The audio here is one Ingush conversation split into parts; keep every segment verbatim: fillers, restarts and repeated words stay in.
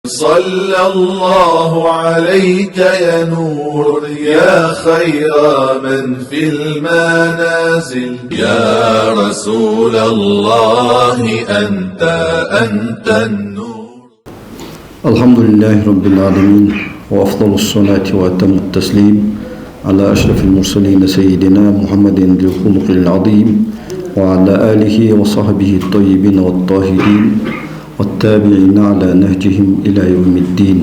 صلى الله عليك يا نور، يا خير من في المنازل. يا رسول الله، أنت، أنت النور. الحمد لله رب العالمين، وأفضل الصلاة وأتم التسليم على أشرف المرسلين سيدنا محمد ذي الخلق العظيم، وعلى آله وصحبه الطيبين الطاهرين، والتابعين على نهجهم إلى يوم الدين.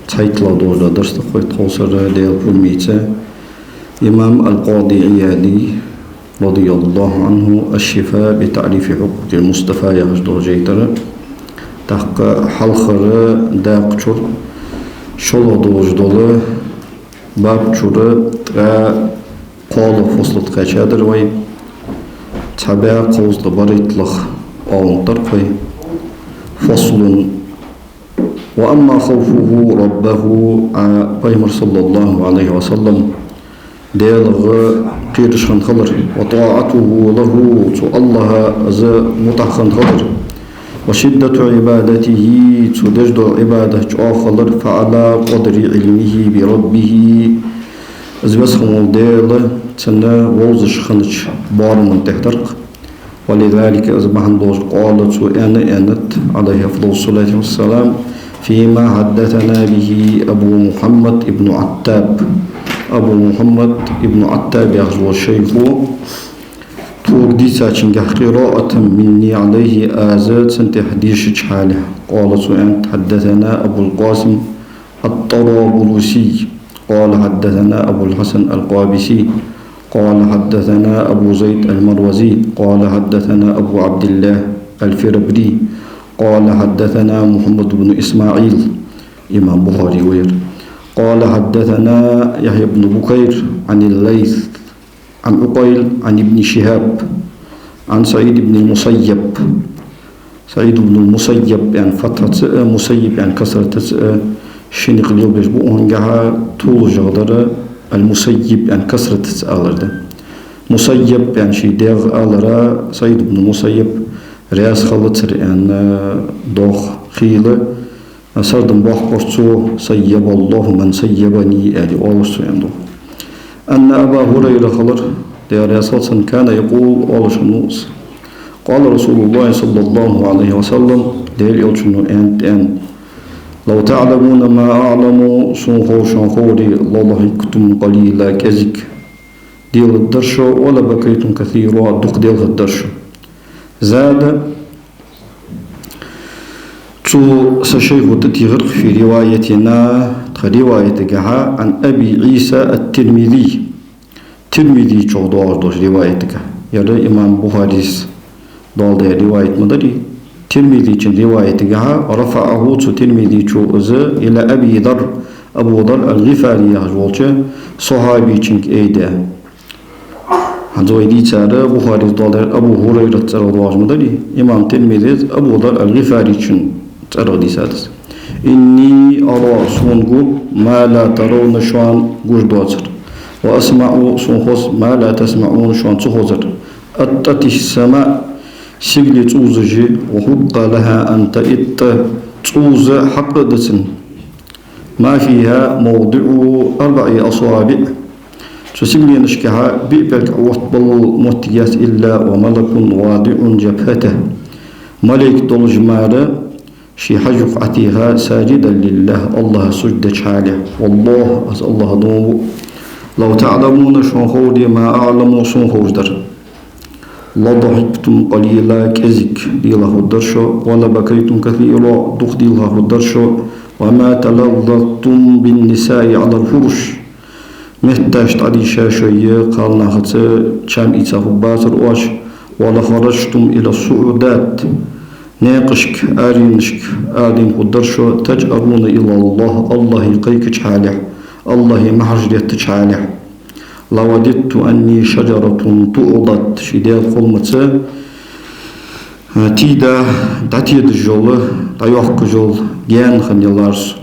ЦхьайтталагӀа дола дарс да тхоай тховсара Даьла пурамаца имам аль-Къади Ӏияди, رضي الله عنه، الشفاء بتعريف حقوق المصطفى яхаш дола жайна тӀара. ТӀаккха хьалхара дакъа чура шоллагӀа долаш дола баб чура ткъаь кхоалагӀа фасл тӀакхаьчадар вай. Цхьа бӀаь кховзткъеи барайтталагӀа оалаш дар вай. فصل. وأما خوفه ربه, а, Пайхамар, صلى الله عليه وسلم, Даьлах кхераш хинна хилар, وطاعته له, цу АллахӀа из мутӀахьа хинна хилар, وشدة عبادته, цо деш дола Ӏибадат чӀоагӀа хилар, فعلى قدر علمه بربه, из Веза хинна вола Даьла цунна вовзаш хиннача боарам тӀехьа дар-кх. ولذلك, из бахьан долаш, قال, цо аьнна, аьннад, عليه أفضل الصلاة والسلام, فيما حدثنا به أبو محمد بن عتاب. Абу Мухьаммад ибн Ӏаттаб яхаш вола шайхо тхога дийцачунга, قراءة مني عليه, аз цунна тӀехьа дешача хьале, قال, цо аьннад, حدثنا أبو القاسم الطرابلسي، قال حدثنا أبو الحسن القابسي، قال حدثنا أبو زيد المروزي، قال حدثنا أبو عبد الله الفربري، قال حدثنا محمد بن إسماعيل, имам Бухаре вар ер, قال حدثنا يحيى بن بكير عن الليث عن عقيل عن ابن شهاب عن سعيد بن المسيب. СаӀид ибн Мусаййаб аьнна фатхьаца а, Мусаййиб аьнна касратаца а шин никъ лелабеш ба укхангахьа, толашагӀа дар аль-Мусаййиб аьнна касратаца алар да. Мусаййаб аьнна ший даьга алара, СаӀид ибн Мусаййаб раьза хилацар аьнна доагӀа хийла, сардам боаккхар цо, سيب الله من سيبني, аьле, оалаш цо аьнна доагӀа. أن أبا هريرة хилар, Даьла раьза хилва цунна, كان يقول, оалаш хиннав из. قال رسول الله صلى الله عليه وسلم, Даьла Элчано аьннад, аьнна: لو تعلمون ما أعلم, сона ховш шоана ховре, لضحكتم قليلا, кӀезига делхаргдар шо, ولبكيتم كثيرا, дукха делхаргдар шо. زاد, цу са шайхо тӀатехар-кх, في روايتنا, тха риваятагахьа, عن أبي عيسى الترمذي, Тирмизечох доагӀаш долча риваятагахьа. Ер имам Бухарес доаладаь риваят ма дарий. Тирмизечун риваятагахьа, رفعه, цу Тирмизечо из, إلى أبي ذر, Абу Дар аль-ГӀифари яхаш волча сахьабечунга айдаь. ХӀанз вай дийцар Бухарес доаладаьр Абу ХӀурайрата цӀерагӀа доагӀаш ма дарий. Имам Тирмизес Абу Дар аль-ГӀифаречун цӀерагӀа дийцад из. إني أرى, сона гу, ما لا ترون, шоана гуш доацар. وأسمع, сона хоз, ما لا تسمعون, шоана ца хозар. أطت السماء, сигале цӀувзаш я, وحق لها أن تئط, цӀувза хьакъ да цунна. ما فيها موضع أربع أصابع. Цу сигаленашкахьа биъ пӀелг Ӏооттабала моттиг яц, إلا وملك واضع جبهته. Малейк долаш мара ший хьаж юха Ӏотеха, ساجدا لله, АллахӀа сужда деча хьале. والله, аз АллахӀа дув буъ, لو تعلمون, шоана ховре, ما أعلم, сона ховш дар. لضحكتم قليلا, кӀезига делхаргдар шо, ولبكيتم كثيرا, дукха делхаргдар шо, وما تلذذتم بالنساء على الفرش. Метташ тӀадийша шоай кхалнахаца чам ийца хургбацар оаш, ولخرجتم إلى الصعودات, наькъашка, аренашка арадайна хургдар шо, تجأرون إلى الله, АллахӀа кхайкача хьале, АллахӀа маьхьараш деттача хьале. لوددت أني شجرة تعضد, ший Даьла кхолламца, а, тийда дӀатедаш йола, дӀайоаккхаш йола гаьна хинна ялар со.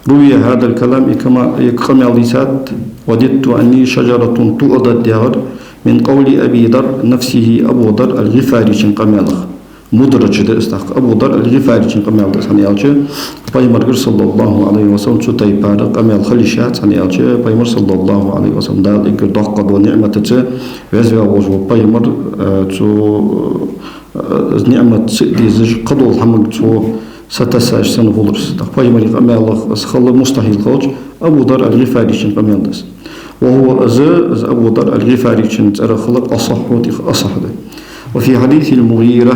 روي هذا الكلام, из кама-, из къамаьл дийцад, وددت أني شجرة تعضد яхар, من قول أبي ذر نفسه, Абу Дар аль-ГӀифаречун къамаьлах. Мудраж да из тӀаккха. Абу Дарр аль-ГӀифарийчун къамаьл да из, хӀана аьлча, пайхамаргара, саллаллахӀу Ӏалайхи ва саллам, цу тайпара къамаьл хила йиш яц, хӀана аьлча, пайхамар, саллаллахӀу Ӏалайхи ва саллам, Дала эггара доккха дола ниӀматаца веза ваь волаш вола пайхамар, э, цу, э, ниӀмат ца дезаш, кхыдола хӀаманга цо сатессаш санна хулар из. ТӀаккха пайхамара къамаьлах из хила мустахӀил хилча, Абу Дарр аль-ГӀифарийчун къамаьл да из. وهو, из, из Абу Дарр аль-ГӀифарийчун цӀерах хилар, أصح, тӀех асахь да. وفي حديث المغيرة,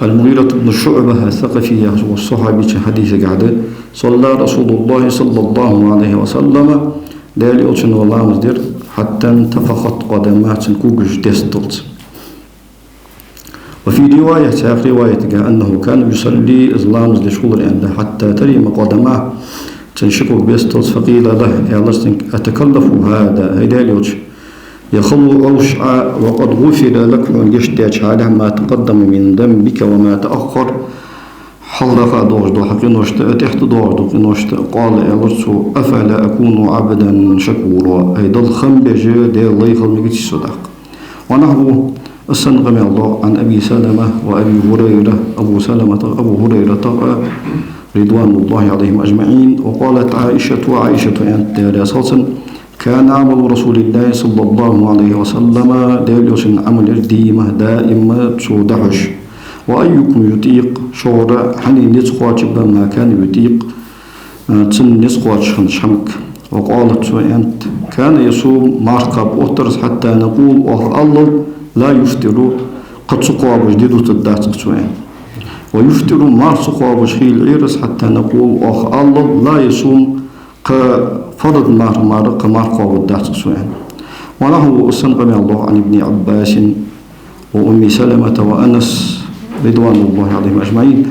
аль-МугӀират ибн ШуӀба ас-Сакъафи яхача сахьабийчун хьадисагахь да: صلى رسول الله صلى الله عليه وسلم, Даьла Элчано ламаз дир, حتى انتفخت قدماه, цун когаш десталца. وفي رواية, цхьаькха риваятагахь, أنه كان يصلي, из ламаз деш хулар аьнна да, حتى ترم قدماه, цун ши ког бесталца, فقيل له, аьлар цунга: أتكلف هذا, хӀай Даьла Элча, е хало Ӏовший Ӏа, وقد غفر لك, хьона гешт даьча хьале, ما تقدم من ذنبك وما تأخر, хьалха доагӀаш дола хьа къиношта а, тӀехьа доагӀаш дола къиношта а? قال, аьлар цо: أفلا أكون عبدا شكورا, хӀай, Далла хам беш, Даьла лай хила мегаций со тӀаккха? ونحوه, из санна къамаьл доагӀа, عن أبي سلمة وأبي هريرة, Абу Саламатах, Абу ХӀурайратах а, رضوان الله عليهم أجمعين. وقالت عائشة, Ӏайшата аьннад, Даьла раьза хилва цунна: كان عمل رسول الله صلى الله عليه وسلم, Даьла Элчан Ӏамал яр, ديمة, даим, цо дӀахьош, وأيكم يطيق, шугара хьанна низ кхоачаргба, ما كان يطيق, цунна низ кхоачаш хиннача хӀаманга. وقالت, цо аьннад: كان يصوم, марха кхаба оттар из, حتى نقول, оаха аллал, لا يفطر, кхы ца кхоабаш ди дутаргдац-кх, цо аьннад. ويفطر, марха ца кхоабаш хийла Ӏийр из, حتى نقول, оаха аллал, لا يصوم, кхы фарз марха мара кхы марха кхоабаргдац-кх, цо аьннад. ونحوه, из санна къамаьл доагӀа, عن ابن عباس وأم سلمة وأنس, رضوان الله عليهم أجمعين.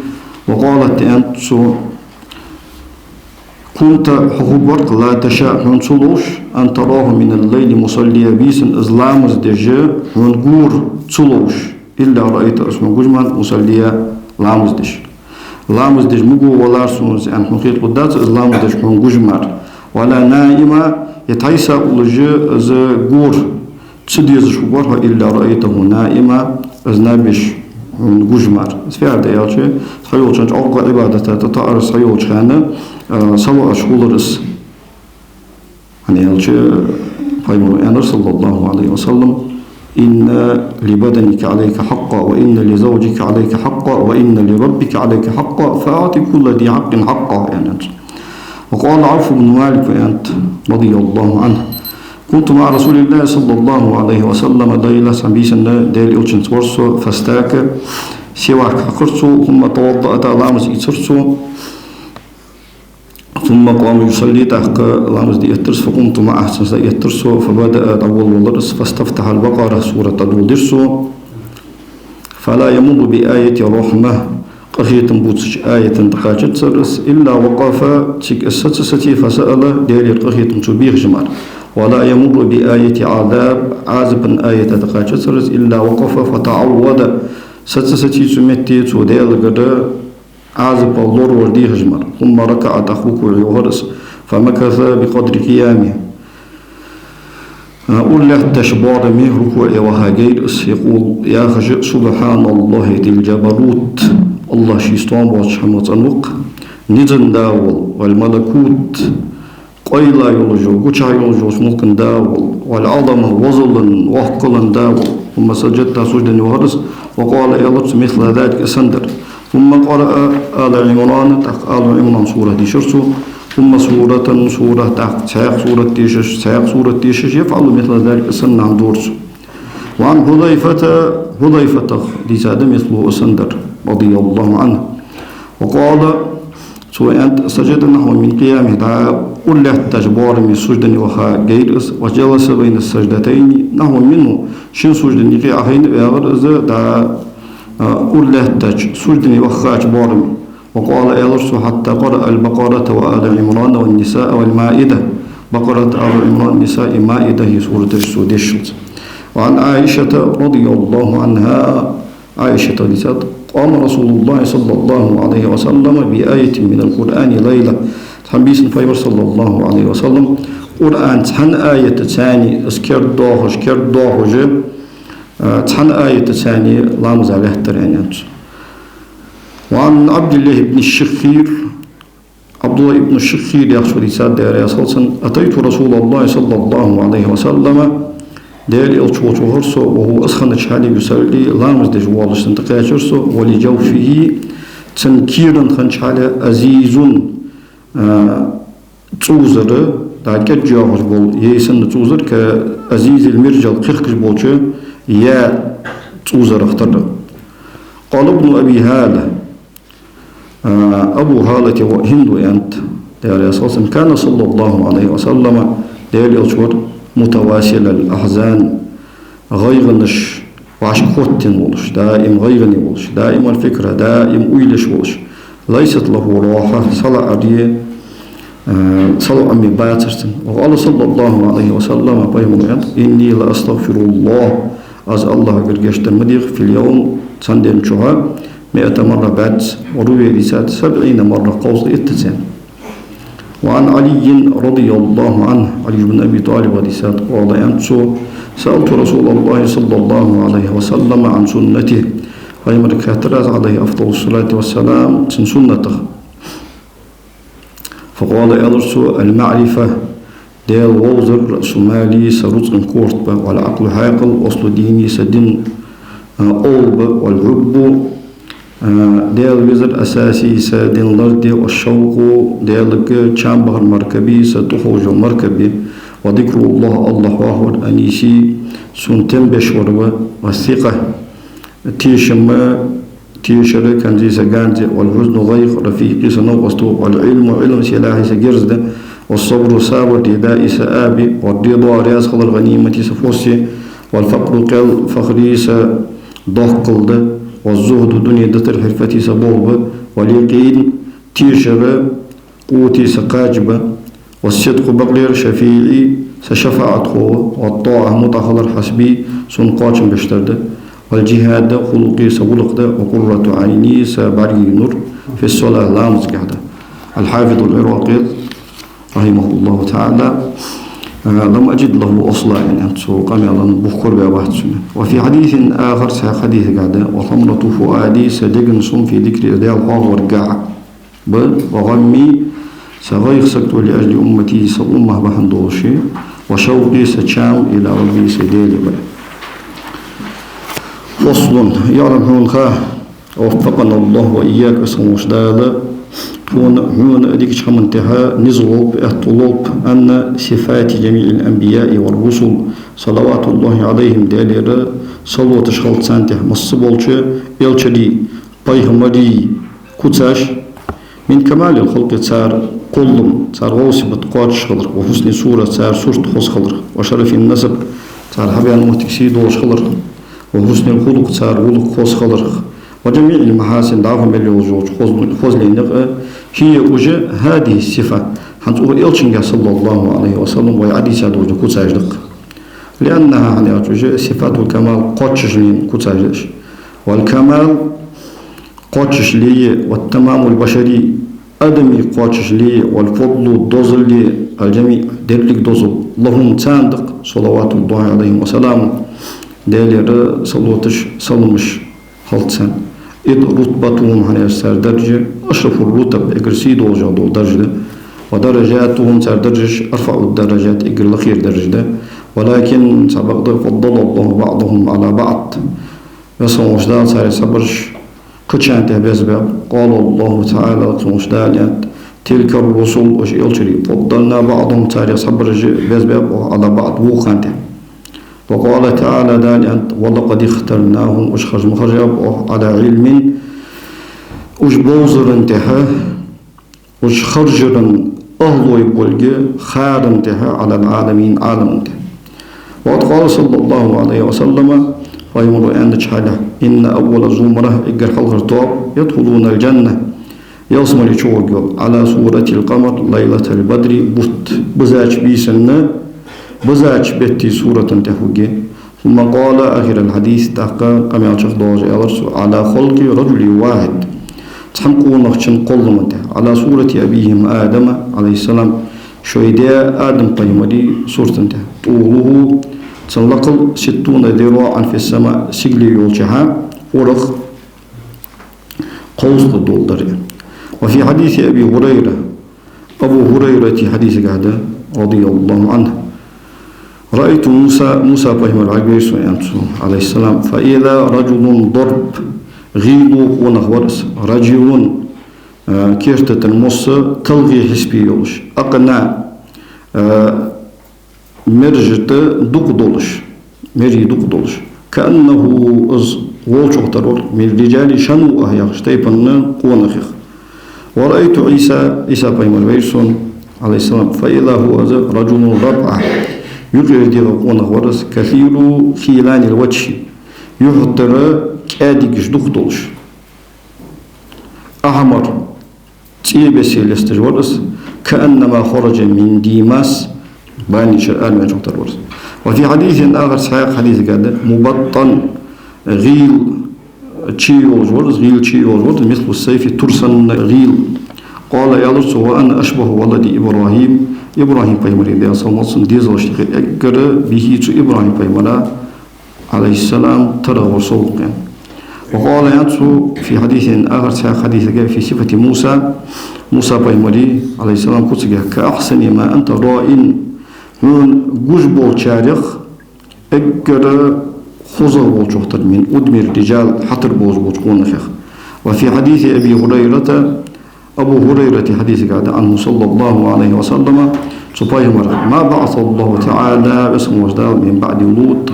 وقالت, аьннад цо: كنت, хьо хургвар-кх, لا تشاء, хьона ца ловш, أن تراه من الليل مصليا, бийсан из ламаз деш хьона гора ца ловш, إلا رأيته, из хьона гуш мара, مصليا, ламаз деш. Ламаз деш ма гу валар сона из, аьнна, хьона хетаргдац из ламаз деш хьона гуш мара. ولا نائما, е тхьайса уллаш из гора ца дезаш хургвар хьо, إلا رأيته نائما, из наб еш хьона гуш мара. Из фу яхар да аьлча, цхьайолча хана чӀоагӀа Ӏибадата тӀа тоъараш цхьайолча хана, а, салоӀаш хулар из. ХӀана аьлча, пайхамара аьннад, صلى الله عليه وسلم: إن لبدنك عليك حقا، وإن لزوجك عليك حقا، وإن لربك عليك حقا، فأعط كل ذي حق حقه, аьннад. وقال عوف بن مالك, аьннад, رضي الله عنه: كنت مع رسول الله صلى الله عليه وسلم ليلة, цхьан бийсан Даьла Элчанца вар со, فاستاك, сивак хьекхар цо, ثم توضأ, тӀаккха ламаз ийцар цо, ثم قام يصلي, тӀаккха ламаз де эттар из, فقمت معه, цунца дӀаэттар со, فبدأ, дӀаволавелар из, فاستفتح البقرة, сурат дӀадоладир цо. فلا يمر بآية رحمة, къахетам бувцача аята тӀа кхачацар из, إلا وقف, цига из саца сеце, فسأل, Даьлера къахетам цо бехаш мара. ولا يمر بآية عذاب, Ӏазапа аята тӀа кхачацар из, إلا وقف فتعوذ, саца сеце цу метте цо Даьлагара Ӏазапах лоравар дехаш мара. ثم ركع, тӀаккха рукуӀе вахар из, فمكث بقدر قيامه, ура лаьттача боараме рукуӀе ваха гайра из, يقول, яхаш: سبحان الله ذي الجبروت, АллахӀ ший стом боацача хӀамах цӀена ва-кх, низан да вола, والملكوت, къайла йолаш йола, гучахь йолаш йолча мулкан да вола, والعظمة, везалан, воккхалан да вола. ثم سجد, тӀаккха суждане вахар из, وقال, аьлар цо: مثل ذلك, из санна дар. ثم قرأ آل عمران, тӀаккха Алу Ӏимран сурат дийшар цо, ثم سورة, сурат, тӀаккха цхьаькха сурат дешаш, цхьаькха сурат дешаш, يفعل مثل ذلك, из санна хӀама дора цо. وعن حذيفة, Хьузайфатах дийцад, مثله, из санна дар, رضي الله عنه. وقال, цо аьннад: سجد نحو من قيامه, дӀа ура лаьттача боараме суждане ваха гайра из, وجلس بين السجدتين نحو منه, шин суждане юкъе Ӏохайна ваьгӀар из, дӀа, а, ура лаьттача суждане вахача боараме. وقال, аьлар цо: حتى قرأ البقرة وآل عمران والنساء والمائدة. Бакъарат, Алу Ӏимран, Ниса, Маида, хӀай сураташ цо дешшалца. وعن عائشة رضي الله عنها, Ӏайшатах дийцад: قام رسول الله صلى الله عليه وسلم بآية من القرآن ليلة. Цхьан бийсан пайхамар, саллаллахӀу Ӏалайхи ва саллам, Къуръан цхьан аятаца, из керда доахаш, керда доахаш, а, цхьан аятаца ламаза лаьттар, аьннад цо. وعن عبد الله بن الشخير, Ӏабдуллахӏ ибн Шиххир яхачо дийцад, Даьла раьза хилва цунна: أتيت رسول الله صلى الله عليه وسلم, Даьла Элча волча вахар со, وهو, из хиннача хьале, يصلي, ламаз деш волаш цунна тӀакхаьчар со, ولجوفه, цун кера хиннача хьале, أزيز, а, цӀузар, да, кӀезиг йоагӀаш бола яй санна цӀузар, كأزيز المرجل, кхеркаш болча яй цӀузарах тара. قال ابن أبي هالة, а, Абу Хьалата воӀ Хьинда аьннад, Даьла раьза хилва цунна: كان صلى الله عليه وسلم, Даьла Элча вар, متواسل الأحزان, гӀайгӀанаш вӀашка хоттаденна волаш, даим гӀайгӀане волаш, دائم الفكرة, даим уйлаш волаш, ليست له راحة, салаӀаре, а, салоӀаме бацар цун. وقال صلى الله عليه وسلم, пайхамара аьннад: إني لأستغفر الله, аз АллахӀагара гешт дар ма дех, في اليوم, цхьан ден чухь, مائة مرة, бӀаьзза, وروي, дийцад, سبعين مرة, кховзткъеи иттазза. وعن علي رضي الله عنه, Ӏали ибн Аби ТӀалиба дийцад, قال, аьннад цо: سألت رسول الله صلى الله عليه وسلم عن سنته, пайхамарга хаьттар аз, عليه أفضل الصلاة والسلام, цун суннатах. فقال, аьлар цо: المعرفة, Даьла вовзар, رأس مالي, са рузкъан корта ба, والعقل, хьаькъал, أصل ديني, са дина, а, овла ба, والحب, а, Даьла везар, أساسي, са дин ларде, والشوق, Даьлага чам бахар, مركبي, са тӀаховш йола маркаб я, وذكر الله, АллахӀ хьоахавар, أنيسي, сона тем беш вар ва, والثقة, тешам, тешар, كنزي, са ганз я, والحزن, гӀайгӀа, رفيقي, са новкъост ва, والعلم, Ӏилма, سلاحي, са герз да, والصبر, сабар, ردائي, са аьба я, والرضا, раьза хилар, غنيمتي, са фос я, والفقر, къел, فخري, са доккхал да, والزهد, дуне дитар, حرفتي, са болх ба, واليقين, тешар, قوتي, са кхаж ба, والصدق, бакълер, شفيعي, са шафаӀатхо ва, والطاعة, мутӀахьалар, حسبي, сона кхоачам беш дар да, والجهاد, خلقي, са гӀулакх да, وقرة عيني, са бӀаргий нур, في الصلاة, ламазгахь да. الحافظ العراقي رحمه الله تعالى: لم أجد له أصلا, яӀни, цу къамаьла бух корабаь бац сона. وفي حديث آخر, цхьан хьадисагахь да: وثمرة فؤادي, са деган сум, في ذكري, Даьла хьоахаваргахь ба, وغمي, са гӀайгӀа, сагото, لأجل أمتي, са уммат бахьан долаш, وشوقي, са чам, إلى ربي, са Даьлага ба. فصل, яӀни, хьона ха, وفقنا الله وإياك, Веза хинна волча Дала тхона, хьона а дикача хӀаман тӀа низ лолба, аьттув лолба, أن صفات جميع الأنبياء والرسل صلوات الله عليهم, Даьлера салоташ хилда царна тӀа, масса болча элчарий, пайхамарий куцаш, من كمال الخلق, цар кхоллам, цар гӀовсибат кхоачаш хиларах, وحسن الصورة, цар сурт хоза хиларах, وشرف النسب, цар хьабаьнна моттиг сий долаш хиларах, وحسن الخلق, цар гӀулакх хоза хиларах, وجميع المحاسن, дӀахо мел йолаш йолча хоза-, хозаленех а, هي, уж, هذه الصفة, хӀанз укх элчангахь, صلى الله عليه وسلم, вай Ӏодийца долаш дола куцаш да-кх. لأنها, хӀана аьлча уж, صفات الكمال, кхоачашленна куцаш да уж. والكمال, кхоачашли, والتمام البشري, адамий кхоачашли, والفضل, дозалли, الجميع, деррига дозал, لهم, царна да-кх, صلوات الله عليهم وسلامه, Даьлера салоташ, саламаш хилда царна. إذ رتبتهم, хӀана аьлча цар дарж أشرف الرتب, эггара сий долаш дола дарж да, ودرجاتهم, цар даржаш أرفع الدرجات, эггара лакхера дарж да, ولكن, цхьабакъда, فضل الله بعضهم على بعض, Веза хинна волча Дала царех цхьабараш кхычарна тӀа беза баьб. قال الله تعالى, Веза хинна волча Дала аьннад: تلك الرسل, уж элчарий, فضلنا بعضهم, царех цхьабараш беза баьб оаха على بعض, вокхарна тӀа. وقال تعالى, Дала аьннад: ولقد اخترناهم, уж харжа ма харжаб оаха على علم, уж бовзаран тӀа, уж харжаран ахӀлой болга харан тӀа, على العالمين, Ӏаламан тӀа. وقد قال صلى الله عليه وسلم, пайхамара аьннача хьале: إن أول زمرة, эггара хьалхара тоаба, يدخلون الجنة, ялсмале чугӀоргйола, على سورة القمر ليلة البدر, бутт бизача бийсанна, бизача бетта сурата тӀа хургья. ثم قال آخر الحديث, тӀаккха къамаьл чакхдоалаш аьлар цо: على خلق رجل واحد, цхьан къонахчун кхоллама тӀа, على صورة أبيهم آدم عليه السلام, шоай даь Адам пайхамара сурата тӀа. طوله, цун лакхал, ستون ذراعا في السماء, сигале йолча хьа, урагӀ кховзткъа дола дар. وفي حديث أبي هريرة, Абу ХӀурайрата хьадисагахь да, رضي الله عنه: رأيت موسى, Муса пайхамар вӀаьгвайра сона, аьннад цо, عليه السلام, فإذا رجل ضرب, гӀийло къонах вар из, رجل, а, керта тӀа мосса талгӀе хьисапе йолаш, أقنع, а, мерза тӀа дукха долаш, мерза дукха долаш. كأنه, из волчох тара вар, من الرجال شنوءة яхача тайпан къонахех. ورأيت عيسى, Ӏийса пайхамар вайра сона, عليه السلام, فإذا هو, из, رجل ربعة, юкъера дегӀа къонах вар из, كثير خيلان الوجه, юхьтара кӀаьдигаш дукха долаш. أحمر, цӀен беса лесташ вар из, كأنما خرج من ديماس, бани чура араваьнначох тара вар из. وفي حديث آخر, цхьаькха хьадисагахь да, مبطن, гӀийла чий йолаш вар из, гӀийла чий йолаш вар из, مثل السيف, тур санна гӀийла. قال, аьлар цо: وأنا أشبه ولد إبراهيم, ИбрахӀим пайхамара, Даьла салам хилда цунна, дезалашта юкъе эггара, به, цу ИбрахӀим пайхамара, عليه السلام, тара вар со, аьнна. وقال, аьннад цо, في حديث آخر, цхьаькха хьадисагахь, في صفة موسى, Муса пайхамара, عليه السلام, куцагахь: كأحسن ما أنت راء, хьона гуш болчарех эггара хозагӀа волчох тара, من أدم الرجال, хьатӀара болаш болча къонахех. وفي حديث أبي هريرة, Абу ХӀурайрата хьадисагахь да, عنه صلى الله عليه وسلم, цу пайхамарах: ما بعث الله تعالى, Веза хинна волча Дала, من بعد لوط,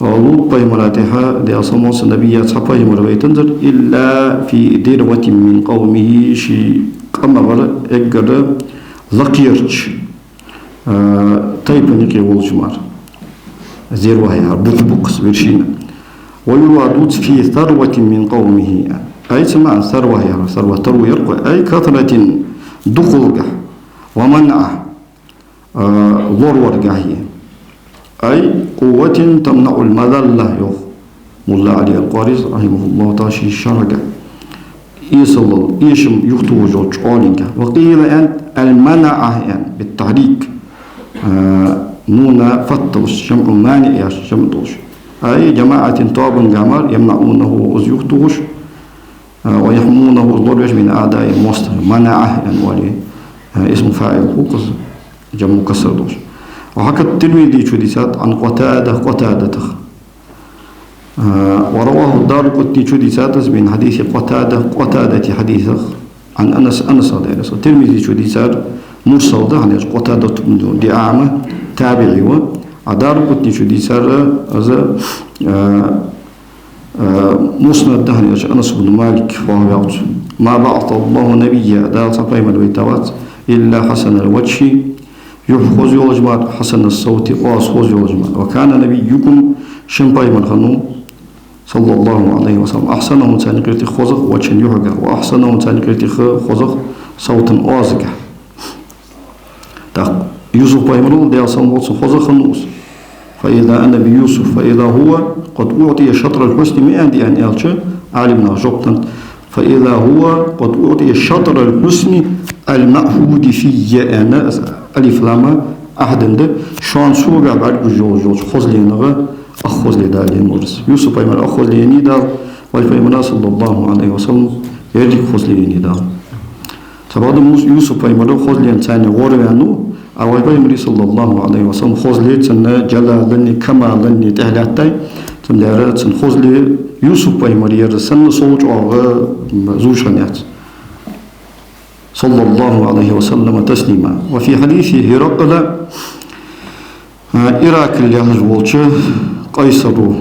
Лут пайхамара тӀехьа, Даьла салам хилда цунна, نبيا, цхьа пайхамар вайтанзар, إلا في ذروة من قومه, ший къамагара эггара лакхерча, а, тайпан юкъе волча мара. Зирва яхар бутт ба-кх из, вершина. ويروى, дувц, في ثروة من قومه. أي, цун маӀан ثروة яхар, ثروة, ثروة яр-кх, أي كثرة, дукхалгахь, ومنعة, а, лораваргахьеи. أي قوة تمنع المذلة, йоах Мулла Ӏали аль-Къари, رحمه الله تعالى, ший шархьагахь. Эсала, эшам юхатохаш йолча чӀоагӀонех. وقيل, аьннад, المنعة, аьннад, بالتحريك. А, нуна фатхьа долаш, جمع مانع яхаш, جمع долаш. أي جماعة, тоабангахь мара, يمنعونه, из юхатохаш, а, ويحمونه, из лоравеш, من أعدائه, моастагӀий. منعة, аьнна, вале, а, اسم فاعل хул-кх из, جمع مكسر долаш. وحكى الترمذي, чудийцад, عن قتادة, Къатадатах. А, ورواه الدارقطني, чудийцад из, من حديث قتادة, Къатадата хьадисах, عن أنس, Анасах, Даьла раьза хилва цунна. Тирмизе чудийцар мурсал да, хӀана аьлча Къатадат ибн ДиӀама табиӀи ва. А Даракъутне чудийцар из, а, а, муснад да, хӀана аьлча Анас ибн Малик ваха ваьв цо. ما بعث الله نبيا, Дала цхьа пайхамар вайтавац, إلا حسن الوجه, юхь хоза йолаш мара, حسن الصوت, оаз хоза йолаш мара. وكان نبيكم, шун пайхамар хиннав, صلى الله عليه وسلم, أحسنهم, царна юкъера тӀех хозагӀа, وجها, юхьагахь, وأحسنهم, царна юкъера тӀех хозагӀа, صوتا, оазагахь. ТӀаккха Юсуп пайхамарал, Даьла салам хилда цунна, хозагӀа хиннав из. فإذا أنا بيوسف فإذا هو قد أعطي شطر الحسن, ма аьннадий, аьнна, аьлча, Ӏалимнаха жоп деннад: فإذا هو قد أعطي شطر الحسن المعهود في, аьнна, алиф-лама Ӏахьденна да, шоана согахь бӀаргагуш йолаш йолча хозленах ах хозле Дала еннавар из. Юсуп пайхамара ах хозле еннай Дала, вай пайхамара, صلى الله عليه وسلم, еррига хозле еннай Дала. Цхьабакъда Мус-, Юсуп пайхамар хозленца царна гӀорваьннав, а вай пайхамара, صلى الله عليه وسلم, хозле цун джалалани, камалани тӀехьа лаьттай, цудухьа цун хозле Юсуп пайхамар яр санна сов чӀоагӀа зувш хиннаяц. صلى الله عليه وسلم تسليما. وفي حديث هرقل, а, Иракль яхаш волча Къайсаро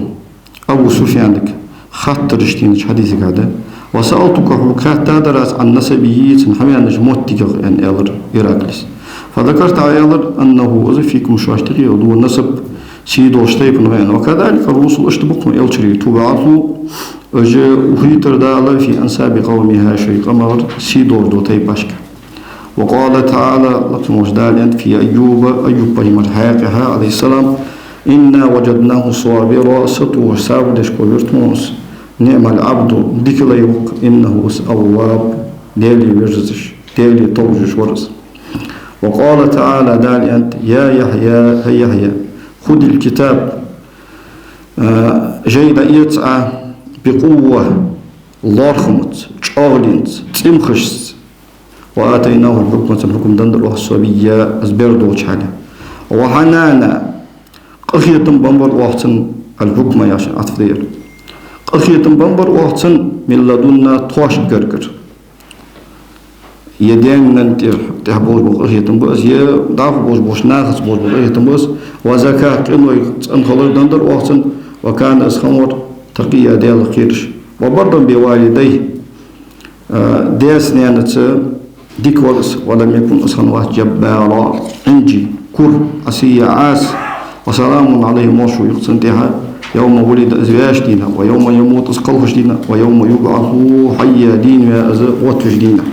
Абу Суфьянага хаттараш деннача хьадисагахь да: وسألتك, хьога хаьттадар аз, عن نسبه, цун хьаваьннача моттигах, аьнна, аьлар Иракльс. فذكرت, Ӏа аьлар, أنه, из, فيكم, шоашта юкъе, ذو نسب, сий долаш тайпан ва, аьнна. وكذلك الرسل, иштта ба-кх элчий, تبعث, уж ухийтар Дала, في أنساب قومها, шоай къамагара сий долаш дола тайпашка. وقال تعالى, лакха волча Дала аьннад, في أيوب, Айюб пайхамара хьакъехьа, عليه السلام: إنا وجدناه صابرا, сатохаш, сабар деш кховдир тхона из, نعم العبد, дика лай ва-кх, إنه, из, أواب, Даьлага верзаш, Даьлага товжаш вар из. وقال تعالى, Дала аьннад: يا يحيى, хӀай Яхья, خذ الكتاب, а, жай дӀаэца Ӏа, بقوة, лоархӀамца, оагӀленца, цӀимхашца. «وآتيناه الحكم», цунна хьукам деннадар оаха, «صبيا», из бер долча хьале. «وحنانا», къахетам беннабар оаха цунна, «الحكم» яхаш Ӏатф да ер. Къахетам беннабар оаха цунна, «من لدنا», тхоашта гаргара. Е даьна-нанна тӀехьа болаш бола къахетам ба из, е дӀахо болаш болча нахаца болаш бола къахетам ба из. «وزكاة», къиной цӀена хилар деннадар оаха цунна, «وكان», из хиннавар, «تقيا», Даьлах кхераш. «وبرا بوالديه», а, даьца-наьнаца дика вар из, «ولم يكن», из хиннавац, «جبارا», Ӏинжи, кура, «عصيا», Ӏаса. «وسلام عليه», молаш ва юха цунна тӀехьа, «يوم ولد», из ваьча дийнахьа, «ويوم يموت», из кхалхача дийнахьа, «ويوم يبعث حيا», дийна ваь из гӀоттавеча дийнахьа.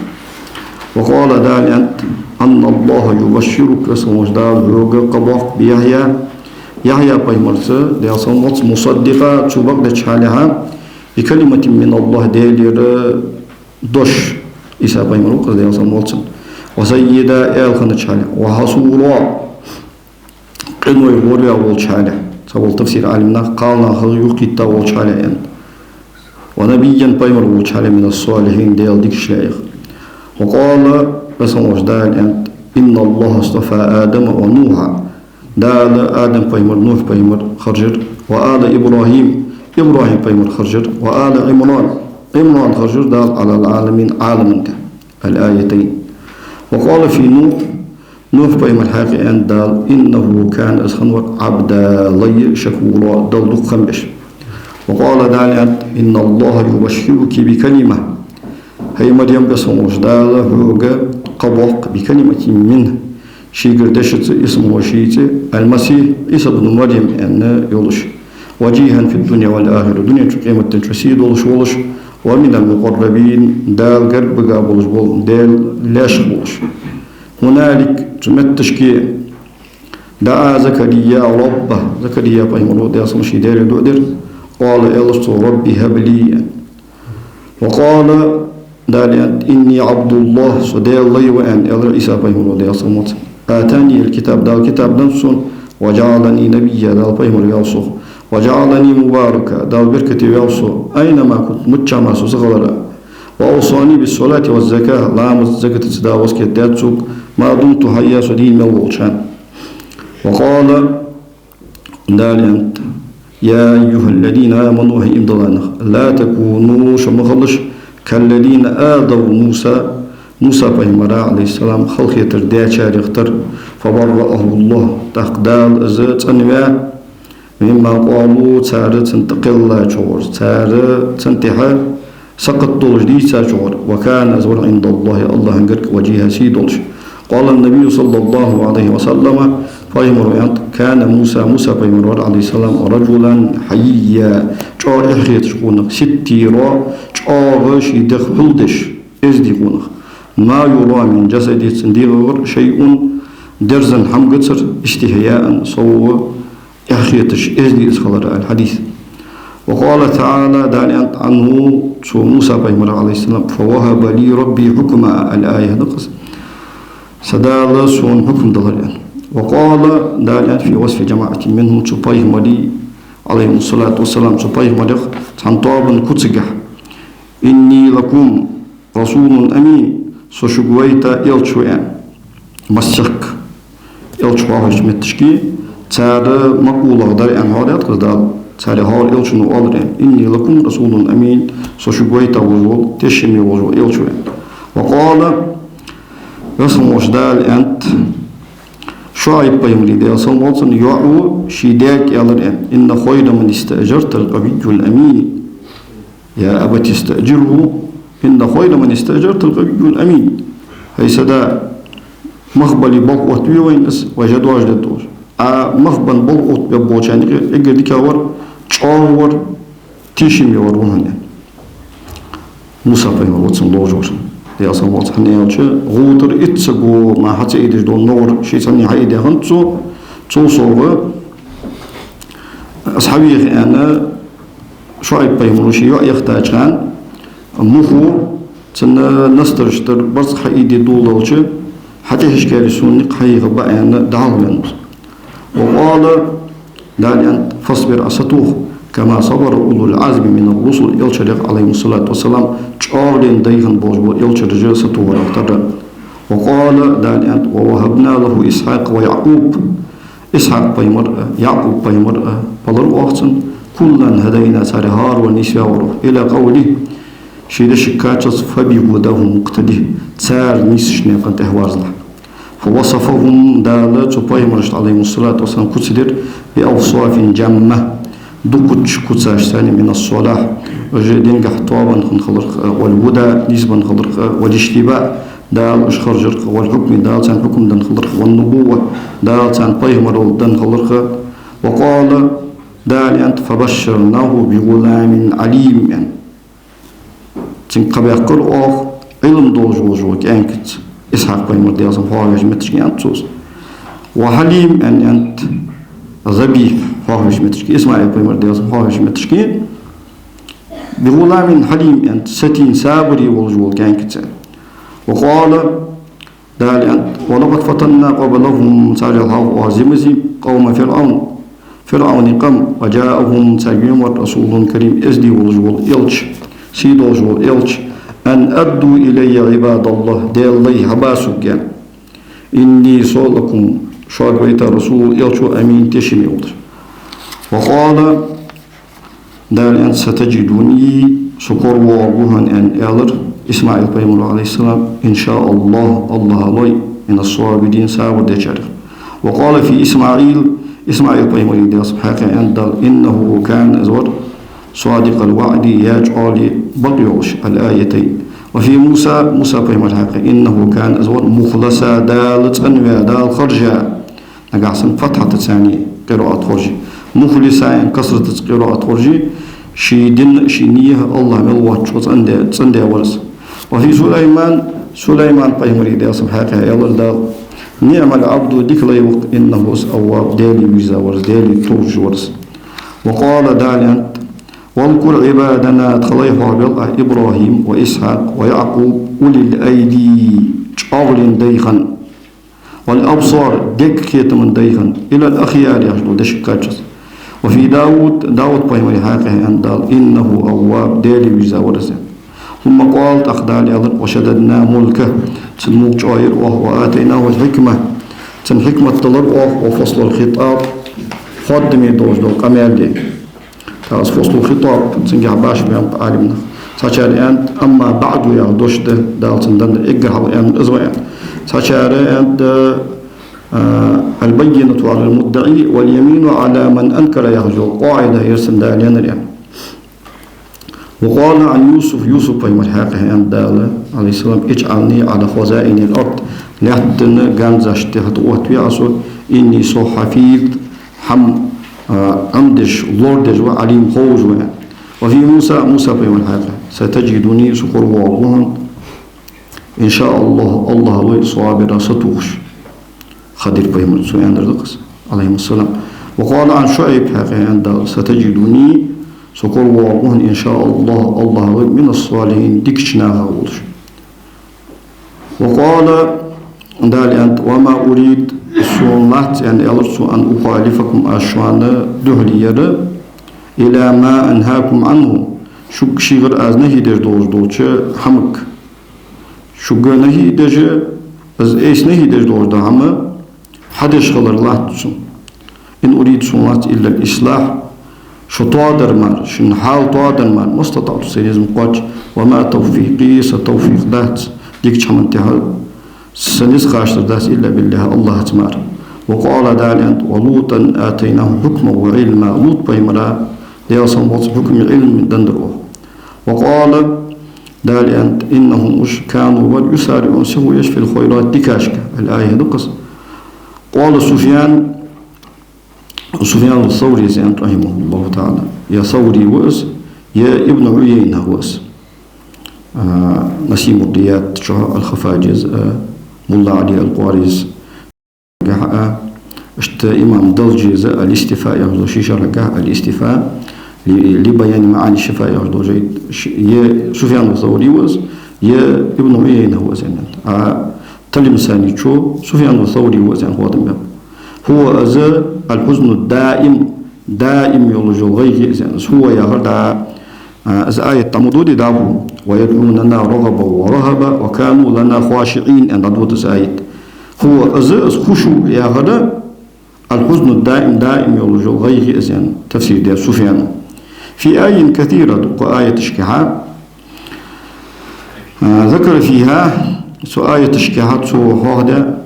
«وقال», Дала аьннад: «إن الله يبشرك», Веза хинна волча Дала хьога кхаъ боаккх, «بيحيى», Яхья пайхамарца, Даьла салам хилда цунна, «مصدقا», цо бакъдеча хьале, «بكلمة من الله», Даьлагара дош, Ӏийса пайхамар ва-кх из, Даьла салам хилда цунна, «وسيدا», аьла хиннача хьале, «وحصورا», къиной гӀорваь волча хьале. Цхьабола тафсир Ӏалимнаха, кхалнаха юхакхийтта волча хьале аьннад. «ونبيا», пайхамар волча хьале, «من الصالحين», Даьла дикача наьха. «وقال», Веза хинна волча Дала аьннад: «إن الله اصطفى آدم ونوحا». Дала Адам пайхамар, Нухь пайхамар харжар, «وآل إبراهيم», ИбрахӀим пайхамар харжар, «وآل عمران», ӀИмран харжар Дала, «على العالمين», Ӏаламий тӀа. «الآيتين». «وقال في نوح», Нухь пайхамара хьакъехьа аьннад Дала: «إنه كان», из хиннавар, «عبدا», лай, «شكورا», Далла дукха хам беш. «وقال», Дала аьннад: «إن الله يبشرك بكلمة». ХӀай Марьям, Веза хинна волча Дала хьога кхаъ боаккх, «بكلمة منه», шийгара дешаца, исмухӀу, ший цӀи, «المسيح», Ӏийса ибн Марьям аьнна йолаш, «وجيها في الدنيا والآخرة», дунен чу, къематден чу сий долаш волаш, «ومن المقربين», Дала гарга бигаш болаш бола Даьла лаьшех волаш. «هنالك», цу метташка, «دعا زكريا ربه», Закария пайхамаро, Даьла салам хилда цунна, ший Даьлага дуӀа дир, «قال», аьлар цо, «رب هب لي». «وقال», Дала аьннад, «إني عبد الله», со Даьла лай ва аьнна, аьлар Ӏийса пайхамаро, Даьла салам хилда цунна. «آتاني الكتاب», Дала китаб деннад сона, «وجعلني نبيا», Дала пайхамар ваьв со, «وجعلني مباركا», Дала беркате ваьв со, «أينما كنت», миччахьа мара со ца хилара, «وأوصاني بالصلاة والزكاة», ламаза, закатаца Дала васкет даьд сога, «ما دمت حيا», со дийна мел волча хана. «وقال», Дала аьннад: «يا أيها الذين آمنوا», хӀай иман дилла нах, «لا تكونوا», шо ма хилалаш, «كالذين آذوا موسى», Муса пайхамара, Ӏалайхи ссалам, халахетар даьчарех тара, «فبرأه الله», тӀаккха Дала из цӀенваьв, «مما قالوا», цар цунна тӀакхеллачугара, цар цунна тӀехьа сакхат долаш дийцачугара, «وكان», из вар, «عند الله», АллахӀа гарга, «وجيها», сий долаш. «قال النبي صلى الله عليه وسلم», пайхамаро аьннад: «كان موسى», Муса пайхамар вар, Ӏалайхи ссалам, «رجلا حييا», чӀоагӀа эхь хеташ къонах, «ستيرا», чӀоагӀа ший дегӀ хьулдеш, эздий къонах. «ما يرى من جسده», цун дегӀагара, «شيء», дерзан хӀама гацар, «استحياء», сов эхь хеташ, эздий из хилар, аль-хьадис. «وقال تعالى», Дала аьннад, «عنه», цу Муса пайхамара, Ӏалайхи ссалам, «فوهب لي ربي حكما», аль-аят да-кх из. Са Дала сона хьукам делар аьнна. «وقال», Дала аьннад, «في وصف جماعة منهم», цу пайхамарий, Ӏалайхиму ссалату вассалам, цу пайхамарех цхьан тоабан куцагахь: «إني لكم رسول أمين», со шуга вайта элча ва аьнна. Массехк элча хьоахавеча метташка, цар макъулагӀа дар аьнна хьоахадаьд-кх из Дала, царех хьоахавар элчано оалар аьнна. «إني لكم رسول أمين», со шуга вайта волаш вола, тешаме волаш вола элча ва аьнна. «وقال», Веза хинна волча Дала аьннад, ШуӀайб пайхамара, Даьла салам хилда цунна, йоӀ ва, ший даьга аьлар аьнна: «إن خير من استأجرت القوي الأمين». «يا أبت استأجره، إن خير من استأجرت القوي الأمين». ХӀай са да, мах бале болх оттаве вайна из, вай жа доажадергдолаш. Ӏа мах бенна болх оттабергболчарна юкъе эггара дикагӀвар, чӀоагӀавар, тешаме вар ва хьона. Муса пайхамар ва цунна ловш вар. Даьла салам хилда цунна, хӀана аьлча, гӀовтар итт саго мара хьа ца айдеш дола ногӀар ший цӀенна хьаийдехант цо, цул совгӀа, аз хьавеха аьнна, ШуӀайб пайхамаро ший йоӀ яхийтача хана, мухо цунна настарш дар, барзкъа хьаийде доладелча, хьатӀехьашкаьле сона никъ хьаеха ба аьнна, дӀахьалхаваьннав со. «وقال», Дала аьннад, «فاصبر», Ӏа сатоха, كما صبر أولو العزم من الرسل, элчарех, عليهم الصلاة والسلام, чӀоагӀлен дайхан болаш бола элчараш сатохарах тара. وقال, Дала аьннад: ووهبنا له إسحاق ويعقوب. Исхьакъ пайхамар а, Якъуб пайхамар а балар оаха цунна, كلا هدينا, царех хӀаравар нийсваьвар оаха. إلى قوله, ший дешага кхаччалца, فبهداهم اقتده, цар нийсача наькъа тӀа верзалахь. فوصفهم, Дала цу пайхамарашта, عليهم الصلاة والسلام, куц дир, بأوصاف جمة, дукхача куцашца, من الصلاح, уж динагахьа тоабенна хиларах, والهدى, нийсбенна хиларах, والاجتباء, Дала уж хержарах, والحكم, Дала царна хьукам денна хиларах, والنبوة, Дала царна пайхамарал денна хиларах. وقال, Дала аьннад: فبشرناه بغلام عليم, аьнна. Цунга кхаъ баьккхар оаха Ӏилма долаш волаш вола кӀаьнкаца, Исхьакъ пайхамар, Даьла салам хилда цунна, хьоахавеча моттиге, аьннад цо из. وحليم, аьнна, аьннад, ذبيح, хьоахавеча моттиге, ИсмаӀил пайхамар, Даьла салам хилда цунна, хьоахавеча моттиге, بغلام حليم, аьннад, сатийна, сабаре волаш вола кӀаьнкаца. وقال, Дала аьннад: ولقد فتنا قبلهم, царех хьалха оаха зе ма зий, قوم فرعون, ФирӀавна къам, وجاءهم, царга вена вар, رسول كريم, эздий волаш вола элча, сий долаш вола элча, أن أدوا إلي عباد الله, Даьла лай хьаба сога, аьнна. إني, со, لكم, шуга вайта, رسول, элча ва, أمين, тешаме волаш. وقال, Дала аьннад: ستجدني, со коравоагӀаргва хьона, аьнна, аьлар ИсмаӀил пайхамара, عليه السلام, إن شاء الله, АллахӀа лой, من الصابرين, сабар дечарех. وقال في إسماعيل, ИсмаӀил пайхамара, Даьла салам хилда цунна, хьакъехьа аьннад Дала: إنه كان, из вар, صادق الوعد, яь чӀоагӀле бакъ йолаш, الآيتين. وفي موسى, Муса пайхамара хьакъехьа: إنه كان, из вар, مخلصا, Дала цӀенваь, Дала хержа. Нагахьа санна фатхьатаца цхьана къираат хоржий, مخلصا, аьнна, касратаца къираат хоржий, ший дина, ший нийята АллахӀ мел воацачо цӀендаь, цӀендаь вар из. وفي سليمان, Сулайман пайхамара, Даьла салам хилда цунна, хьакъехьа аьлар Дала: نعم العبد, дика лай ва-кх, إنه, из, أواب, Даьлага вийрза вар из, Даьлага товжаш вар из. وقال, Дала аьннад: واذكر عبادنا, тха лай хьоахабел Ӏа, إبراهيم وإسحاق ويعقوب أولي الأيدي, чӀоагӀлен дайхан, والأبصار, дега кхетама дайхан, إلى الأخيار, яхаш дола дешага кхаччалца. وفي داود, Дауд пайхамара хьакъехьа аьннад Дала: إنه أواب, Даьлага вийрза вар из, аьнна. ثم قال, тӀаккха Дала аьлар: وشددنا ملكه, цун мулк чӀоагӀъяьр оаха, وآتيناه الحكمة, цунна хьикмат далар оаха, وفصل الخطاب, хоадаме долаш дола къамаьл де. ТӀаккха из فصل الخطاب, цунгахьа башха ба Ӏаламнаха. Цхьачар аьннад: أما بعد, яха дош да, Дала цунна денна дар, эггара хьалха аьннар из ва, аьннад. Цхьачар аьннад, а, البينة على المدعي واليمين على من أنكر, яхаш йола къаӀида яр цунна Дала еннар, аьннад. وقال عن يوسف, Юсуп пайхамара хьакъехьа аьннад Дала, عليه السلام: اجعلني على خزائن الأرض, лаьттан ганзашта тӀа хьатӀаоттаве Ӏа со, إني, со, حفيظ, хӀама, а, Ӏомадеш, лорадеш ва, عليم, ховш ва, аьнна. وفي موسى, Муса пайхамара хьакъехьа: ستجدني, со коравоагӀаргва хьона, إن شاء الله, АллахӀа лой, صابرا, сатохаш. Хидр пайхамарага цо аьннадар да-кх из, عليهما السلام. وقال عن شعيب, хьакъехьа аьннад Дала: ستجدني, со коравоагӀаргва хьона, إن شاء الله, АллахӀа лой, من الصالحين, дикача нахах волаш. وقال, Дала аьннад: وما أريد, сона лаьца, аьнна, аьлар цо, أن أخالفكم, аз шоана духьале яр, إلى ما أنهاكم عنه, шуга шийгара аз нахьи деш долаш долча хӀамага. Шуга нахьи деш, аз айса нахьи деш долаш дола хӀама хьадеш хилар латт сона. إن أريد, сона лаьца, إلا الإصلاح, шо тоадар мара, шун хьал тоадар мара, ما استطعت, са низ ма кхоач, وما توفيقي, са товфикъ дац, дикача хӀаман тӀехьа са низ кхачар дац, إلا بالله, АллахӀаца мара. وقال, Дала аьннад: ولوطا آتيناه حكما وعلما, Лут пайхамара, Даьла салам хилда цунна, хьукам, Ӏилма деннадар оаха. وقال, Дала аьннад: إنهم, уж, كانوا, бар, يسارعون, сихо еш, في الخيرات, дикашка. الآية, да-кх из. قال سفيان, Суфьяну Саврийс аьннад, رحمه الله تعالى, е Саври ва из, е Ибн Ӏуйайна ва из. А, Насимур-Рияд чу, Аль-Хафаджи из, а, Мулла Ӏали Аль-Къарис гахьа, а, иштта имам Далджи из, Аль-Истифа яхаш дола ший шархьагахьа, Аль-Истифа ли, ли баяни маӀани шифа яхаш дола жайна, ш-, е Суфьяну Саври ва из, е Ибн Ӏуйайна ва из аьннад. А Талимсани чу Суфьяну Саври ва из аьнна хоатам баьб. هو, из, الحزن الدائم, даим йолаш йола гӀайгӀа я из, аьнна. Из هو яхар да, а, из аят тӀа ма дий, да هو. «ويدعوننا رغبا ورهبا وكانوا لنا خاشعين», аьнна, дӀадода из аят. هو, из, из хушуӀ яхар, الحزن الدائم, даим йолаш йола гӀайгӀа я из, аьнна, тафсир даьд Суфьяна. في آي كثيرة, дукха аяташка хьа. А, ذكر فيها, цу аяташка хьа цо хьоахадаьд,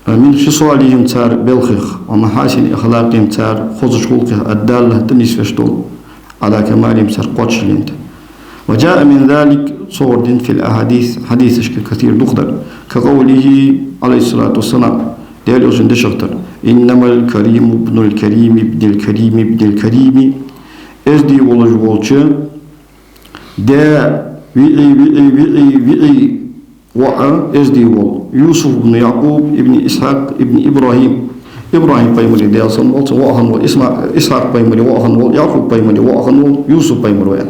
من خصالهم, цар белхех, ومحاسن أخلاقهم, цар хозача гӀулакхех, الدالة, тӀанийсвеш дола, على كمالهم, цар кхоачашдаларах. وجاء من ذلك, цу гӀордин, في الأحاديث, хьадисашка, كثير, дукха дар, كقوله عليه الصلاة والسلام, Даьла Элчан дешах тара: «إنما الكريم ابن الكريم ابن الكريم ابن الكريم». Эздий волаш волча даь виӀий, виӀий, виӀий, виӀий воӀ эздий вола. يوسف بن يعقوب ابن إسحاق ابن إبراهيم. ИбрахӀим пайхамара, Даьла салам хилда цунна, воӀ хинна вола, Исма-, ИсхӀакъ пайхамара воӀ хинна вола, ЯӀкъуб пайхамара воӀ хинна вола, Юсуп пайхамара воӀ.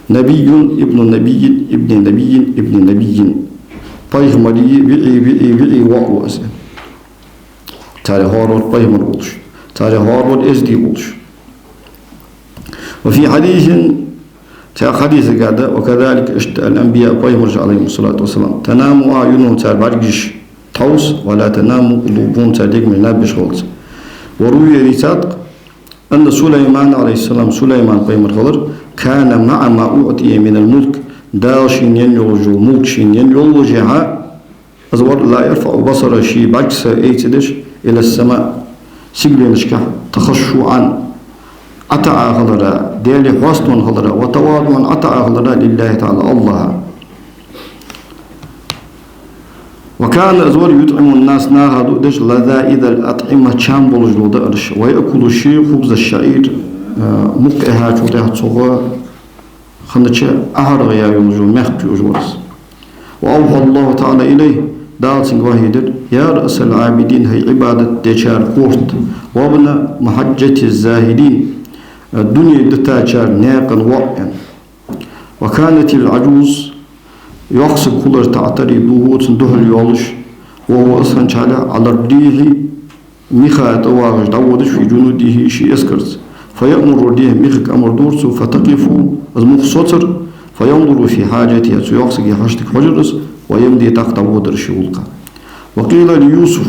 نبي ابن نبي ابن نبي ابن نبي. Пайхамарий виӀий, виӀий, виӀий воӀ ва из. Царех хӀара вар пайхамар волаш, царех хӀара вар эздий волаш. وفي حديث, цхьан хьадисага да: «وكذلك», иштта, «الأنبياء», пайхамараш, عليهم الصلاة والسلام, «تنام أعينهم», цар бӀаргаш тхьовс, «ولا تنام قلوبهم», цар дегаш наб беш хилац. وروي, дийцад, أن سليمان عليه السلام, Сулайман пайхамар хилар, كان مع ما أعطي من الملك, Дала шийна енна йолаш йола мулк шийна енна йоллашехьа, из вар, لا يرفع بصره, ший бӀаргса эца деш, إلى السماء, сигаленашка, تخشعا, ӀотаӀа хилара, Даьлага хьаставаь хилара, وتواضعا, ӀотаӀа хилара, لله تعالى, АллахӀа. وكان, из вар, يطعم الناس, наха дуадеш, لذائذ الأطعمة, чам болаш дола даараш, ويأكل, ше, خبز الشعير, э, мукх эхьачул тӀехьа цох хиннача ахьарах яь йолаш йола мехка юаш вар из. وأوحى الله تعالى إليه, Дала цунга вахьи дир: «يا رأس العابدين, хӀай Ӏибадат дечар корта, وابن محجة الزاهدين, дуне дитачар наькъан воӀ», аьнна. وكانت العجوز, йоккха саг хулар, تعترضه, цунна духьал йолаш, وهو, из хиннача хьале, على الريح, миха тӀавагӀаш дӀаводаш, في جنوده, ший эскарца. فيأمر الريح, михага амар дора цо, فتقف, из мух соцар, فينظر في حاجتها, цу йоккхача сага хьаштага хьожар из, ويمضي, тӀаккха дӀаводар ший гӀулакха. وقيل ليوسف,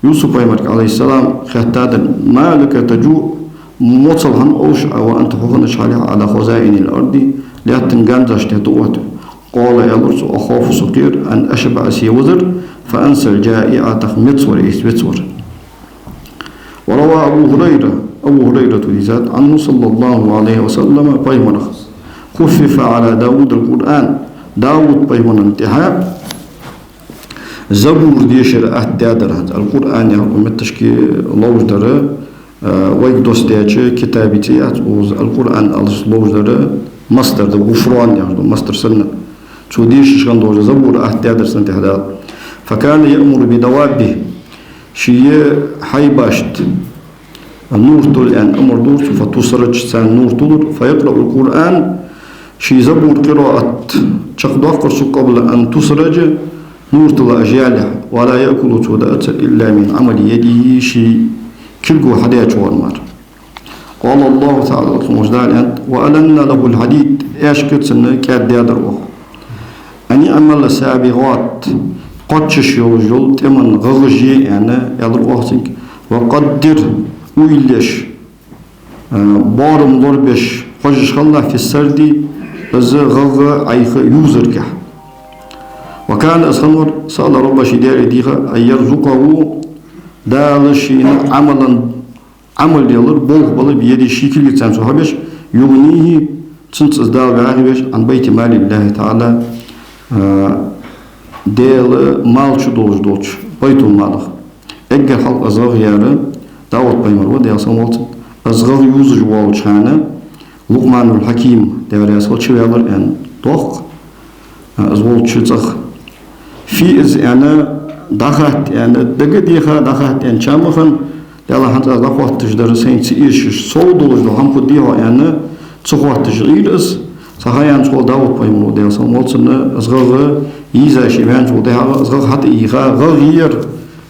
Юсуп пайхамарга, عليه السلام, хаьттад: «ما لك تجوع, моцал хӀана овш Ӏа, وأنت, хьо хиннача хьале, على خزائن الأرض, лаьттан ганзаш тӀа тӀаотта?» قال, аьлар цо: «أخاف, со кхер, أن أشبع, се визар, فأنسى الجائع, тӀаккха мецвар, эс вецвар». وروى أبو هريرة, Абу ХӀурайрата дийцад, عنه صلى الله عليه وسلم, пайхамарах: «خفف على داود القرآن, Дауд пайхамара тӀехьа Забур дешар атта даьдар хӀанз». Ал-Къуръан яхар укх метташка ловш дар, а, вайга доссадаьча китаба цӀи яц, укхаза Ал-Къуръан аьлча ловш дар масдар да, гӀуфран яхаш да, масдар санна. Цо дешаш хинна долаш Забур атта даьдар цунна тӀехьа Дала. «فكان يأمر بدوابه», ший хьайбашта нур тилла аьнна амар дора цо, «فتسرج», царна нур туллар, «فيقرأ القرآن», ший Забур къираат чакхдоаккхар цо, «قبل أن تسرج», нур тилла ялалехь, «ولا يأكل», цо даац, «إلا من عمل يده», ший кулго хьадаьча гӀор мара. قال الله تعالى, Дала аьннад: «وألنا له الحديد», аьшка цунна кӀаьда даьдар оаха. «أن اعمل سابغات», кхоачаш йолаш йола тӀема гӀагӀаш е, аьнна, аьлар оаха цунга. «وقدر», уйлаеш, э, боарам лорабеш хьожаш хилалахь, «في السرد», из гӀагӀа Ӏайха юзаргахь. «وكان», из хиннавар, «سأل ربه», ший Даьлага дийхад, «أن يرزقه», Дала шийна Ӏамалан Ӏамал ялар, болх балар, «بيده», ший кулгаца цо хьабеш, «يغنيه», цунца из Дала вагӀавеш, «عن بيت مال الله تعالى», а, Даьла мал чу долаш долча байтулмалах. Эггара хьалха из гӀагӀа яьр Дауд пайхамар ва, Даьла салам хилда цунна. Из гӀагӀа юзаш волча хана Лукъманул Хьаким, Даьла раьза хилва цунна, чувелар аьнна дувц. А, из волча цӀагӀа. Фу из аьнна дӀахатта аьнна, дага деха дӀахатта аьнна чам ма хиннаб, Даьла, хӀанз аз дӀахотташ дар сайна ца эшаш, сов долаш дола хӀама фу да хьона аьнна, ца хотташ Ӏийра из. Цхьа ха яьнначул Дауд пайхамара, Даьла салам хилда цунна, из гӀагӀа йийза ше ваьнначул тӀехьагӀа, из гӀагӀа хьатӀаийха, гӀагӀа ер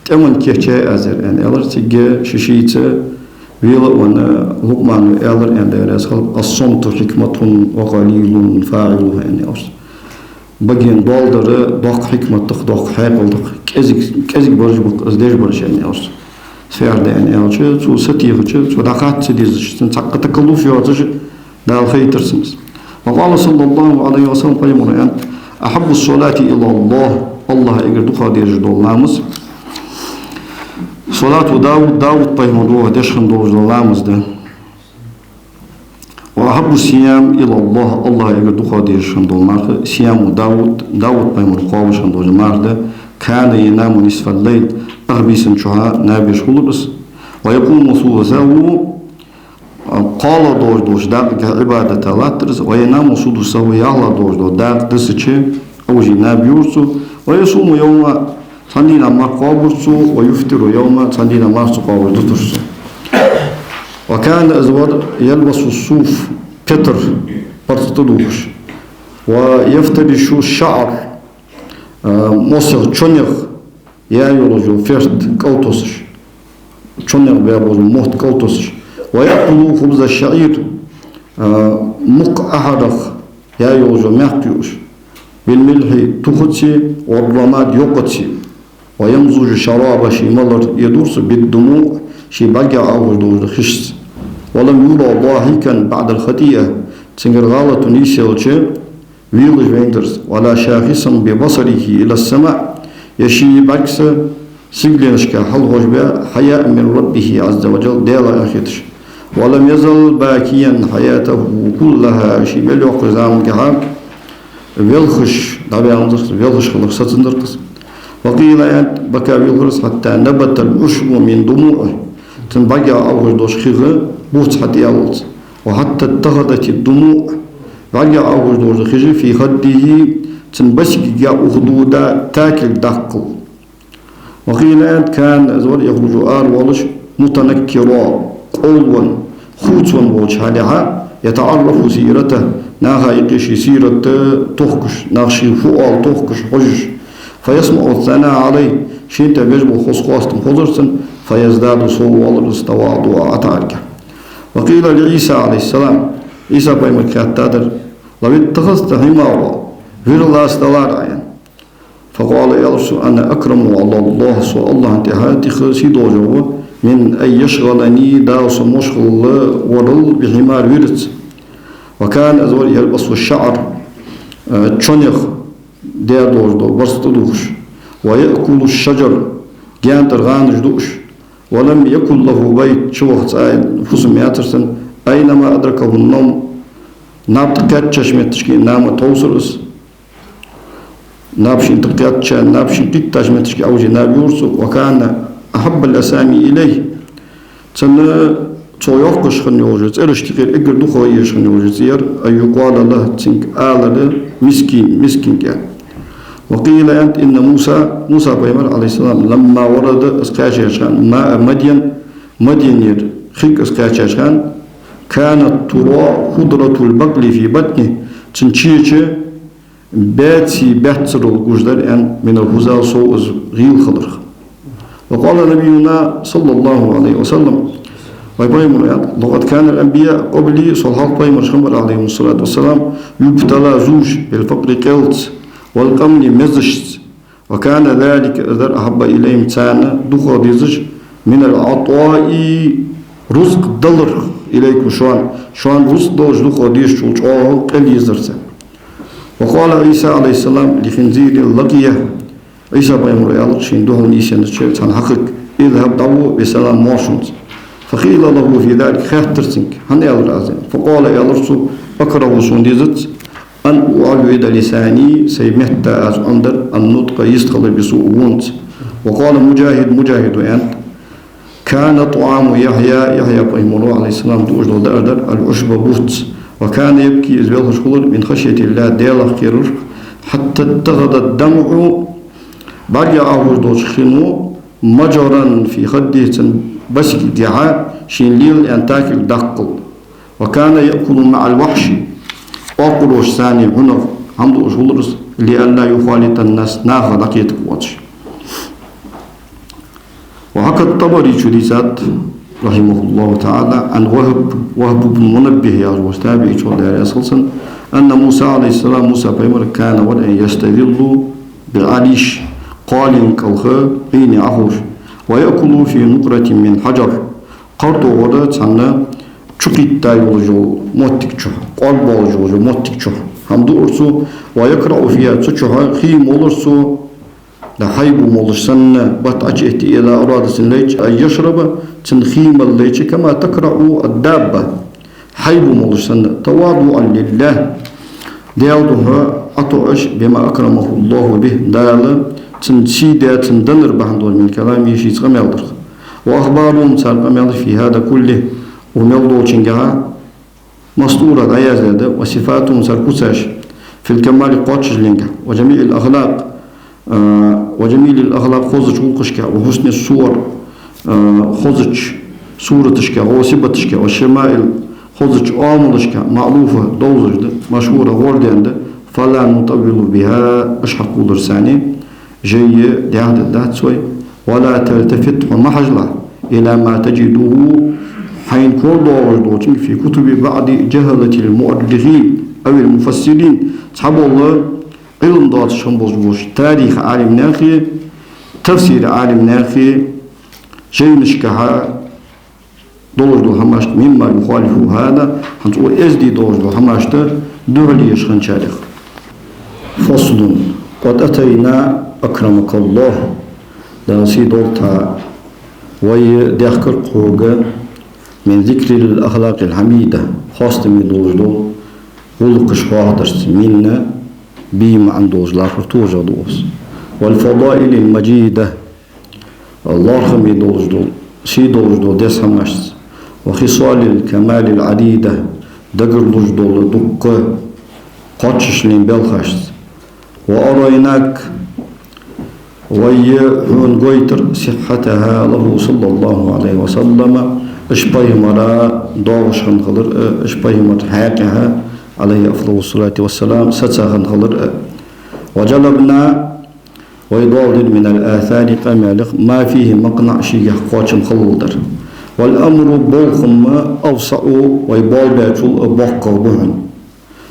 тӀема кийчъяьй аз ер, аьнна, аьлар цига ший-шийца Вела а венна, Лукъмана аьлар, аьнна, Даьла раьза хилва: «الصمت حكمة وقليل فاعلها», аьнна, аьлар цо. Баген доал дар доккха хьикмат да-кх, доккха хьаькъал да-кх, кӀезиг-, кӀезига бараш ба-кх из деш бараш, аьнна, аьлар цо. Сфер да, аьнна, аьлча, цо сатехача, цо дӀахаьча ца дезача, цунна цхьаккха такаллуф йоацаш, Дала хайтар цунна из. وقال صلى الله عليه وسلم, пайхамара аьннад: «أحب الصلاة إلى الله», АллахӀа эггара дукха дезаш дола ламаз. «صلاة داود», Дауд пайхамара деш хинна долаш дола ламаз да. «وأحب الصيام إلى الله», АллахӀа эггара дукха дезаш хинна дола марха, «صيام داود», Дауд пайхамара кхоабаш хинна дола марха да. «كان ينام نصف الليل», ах бийсан чухьа наб еш хулар из. «ويقوم ثلثه», кхоалагӀа долаш долча дакъа Ӏибадата латтар из. «وينام سدسه», ялхлагӀа долаш дола дакъа дисача, Ӏовижа наб юар цо. «ويصوم يوما», цхьан дийнахьа марха кхоабар цо. «ويفطر يوما», цхьан дийнахьа марха ца кхоабаш дутар цо. «وكان», из вар, «يلبس الصوف», петар, барзкъа тӀадувхаш. «ويفترش الشعر», а, мосех, чонех яь йолаш йола ферт кӀалтоссаш, чонех баь бола мотт кӀалтоссаш. «ويأكل خبز الشعير», а, мукх ахьарах яь йолаш йола маькх юаш. «بالملح», тухаца, «والرماد», йокъаца. «ويمزج شرابه», ший малар эдур цо, «بالدموع», ший бӀаргех Ӏоухаш долаш дола хишца. «ولم ير ضاحكا بعد الخطيئة», цунгара гӀалат нийсъелча велаш вайнадар из. «ولا شاخصا ببصره إلى السماء», е ший бӀаргса сигаленашка хьалхьожабаь, «حياء من ربه عز وجل», Даьлах эхь хеташ. «ولم يزل باكيا حياته كلها», ший мел йоккхача замангахьа велхаш дӀаваьннадар из, велхаш хилар сацандадар из. «وقيل», аьннад, «بكى», велхар из, «حتى نبت العشب من دموعه», цун бӀаргех Ӏоухаш долча хих буц хьатӀаяллалца. «وحتى اتخذت الدموع», бӀаргех Ӏоухаш долча хиша, «في خده», цун басигага ухадода, «تاكل», даккхал. «وقيل», аьннад, «كان», из вар, «يخرج», аравоалаш, «متنكرا», къовлавенна, хувцавенна волча хьале, «يتعرف سيرته», наха юкъе ший сират тохкаш, нах ший фу оал тохкаш, хьожаш. «فيسمع الثناء عليه», шийна тӀа беш бола хоза хоастам хозар цунна, «فيزداد», соввоалар из, «تواضعا», ӀотӀаӀаргех. «وقيل لعيسى عليه السلام», Ӏийса пайхамарга хаьттадар: «لو اتخذت حمارا», вир лаца далар Ӏа, аьнна. «فقال», аьлар цо: «أنا أكرم على الله», со АллахӀа тӀехьа тӀех сий долаш ва, «من أن يشغلني», Дала со мошхал варал, «بحمار», вираца. «وكان», из вар, «يلبس الشعر», э, чонех даь долаш дола барзкъа тӀадувхаш. «ويأكل الشجر», гаьна тӀара гӀанаш дуаш. «ولم يكن له بيت», чуваха цхьа а фусам яцар цун, «أينما أدركه النوم», наб тӀакхаьчача метташка нама тховсар из. Наб шийна тӀакхаьчача, наб шийна кхийттача метташка Ӏовижа наб юар цо. «وكان أحب الأسامي إليه». Цун, цо йоаккхаш хинна йолча цӀерашта юкъера эггара дукха езаш хинна йолча цӀи яр, «أن يقال له», цунга алар, «مسكين», мискин кӀа. «وقيل», аьннад, «إن موسى», Муса пайхамар, عليه السلام, «لما ورد», из кхаьчача хана, «ماء مدين», Мадьянера хиг из кхаьчача хана, «كان الترى خضرة البقل في بطنه», цун чеча баьций баьццарал гуш дар, аьнна, «من الهذيل», сов из гӀийла хиларах. «وقال نبينا صلى الله عليه وسلم», вай пайхамара аьннад: «لقد كان الأنبياء قبلي», сол хьалха пайхамараш хиннабар, عليهم الصلاة والسلام, «يبتلى», зувш, «بالفقر», къелца, «والقمل», мезашца. «وكان ذلك», из дар, «أحب إليهم», царна дукха дезаш, «من العطاء», рузкъа даларах, «إليكم», шоана, шоана рузкъа даларах дукха дезачул чӀоагӀа къел езар царна. «وقال عيسى عليه السلام لخنزير لقيه», Ӏийса пайхамара аьлар шийна духьал нийсъеннача цхьан хьакъага: «اذهب», дӀагӀо, «بسلام», маьршонца. «فقيل له في ذلك», хаьттар цунга, хӀана аьлар Ӏа из? «فقال», аьлар цо: «أكره», сона дезац, «أن أعود لساني», сай метта аз Ӏомадар, «النطق», йистхилар, «بسوء», вонца. «وقال مجاهد», Муджахида аьннад: «كان طعام يحيى», Яхья пайхамара, عليه السلام, дуаш дола даар дар, «العشب», буц. «وكان يبكي», из велхаш хулар, «من خشية الله», Даьлах кхерарах, «حتى اتخذ الدمع», бӀаргех Ӏоухаш долча хино, «مجرا في خده», цун басигагахьа шийна лела, аьнна, «تاكل», даккхал. «وكان يأكل مع الوحش», оакхарашца цхьана хьунагӀа хӀама дуаш хулар из, «لئلا يخالط الناس», нахах дӀакхетаргвоацаш. «وحكى الطبري», чудийцад, رحمه الله تعالى، عن وهب، وهب بن منبه яхаш волча табиӀичо, Даьла раьза хилва цунна, أن موسى عليه السلام, Муса пайхамар, كان, вар, يستظل بعريش, кхоаленна кӀалха, Ӏийне Ӏоховш, ويأكل في نقرة من حجر, кхар тохар цхьан чукхийтта йолаш йолча моттиг чу, кӀоарга болаш йолча моттиг чу хӀама дуар цо, ويكرع فيها, цу чу хий молар цо, да, хьайба молаш санна, бат Ӏочуэтте, إذا أراد, цун лайча, أن يشرب, цун хий мала лайча, كما تكرع الدابة, хьайба молаш санна, تواضعا لله, Даьла духьа Ӏотоъаш, بما أكرمه الله به, Дала цунна сий даь, цунна деннар бахьан долаш, من كلامه, шийца къамаьл дарах. وأخبارهم, цар къамаьлаш, في هذا كله, укх мел долчунгахьа, مسطورة, дӀаяздаь да, وصفاتهم, цар куцаш, في الكمال, кхоачашленгахьа, وجميل الأخلاق, а, وجميل الأخلاق, хозача гӀулакхашка, وحسن الصور, а, хозача сураташка, гӀо сибаташка, والشمائل, хозача оамалашка, معروفة, довзаш да, مشهورة, гӀордаьнна да, فلا نطول بها, уж хьакхоллар санна, жай дехьадаьдац вай, ولا تلتفت, хьо ма хьажалахь, إلى ما تجده, хьайна корадоагӀаш долчунга, في كتب بعض جهلة المؤرخين أو المفسرين, цхьабола Ӏилма доацаш хинна болаш болча тариха Ӏалимнаьха, тафсира Ӏалимнаьха жайнашкахьа долаш дола хӀамашта, مما يخالف هذا, хӀанз цу эздий долаш дола хӀамашта духьале еш хинначарех. فصل. قد أتينا أكرمك الله, Дала сий долда хьа, вай даьхкар тхога, من ذكر الأخلاق الحميدة, хоастаме долаш дола гӀулакхаш хьоахадарца, من, бе маӀан долаш лархӀар тожагӀа да укхаза. والفضائل المجيدة, лоархӀаме долаш дола, сий долаш дола деза хӀамашца, وخصال الكمال العديدة, дагарлуш дола дуккха кхоачашленна белхашца. وأريناك, вай хьона гойтар, صحتها له صلى الله عليه وسلم, уж пайхамара доагӀаш хинна хилар а, уж пайхамара хьакъехьа, عليه أفضل الصلاة والسلام, саца хинна хилар а. وجلبنا, вай доаладир, من الآثار, къамаьлех, ما فيه مقنع, шийгахьа кхоачам хиллал дар. والأمر, болх-м, أوسع, вай боалабаьчул а боккхагӀа ба хьона.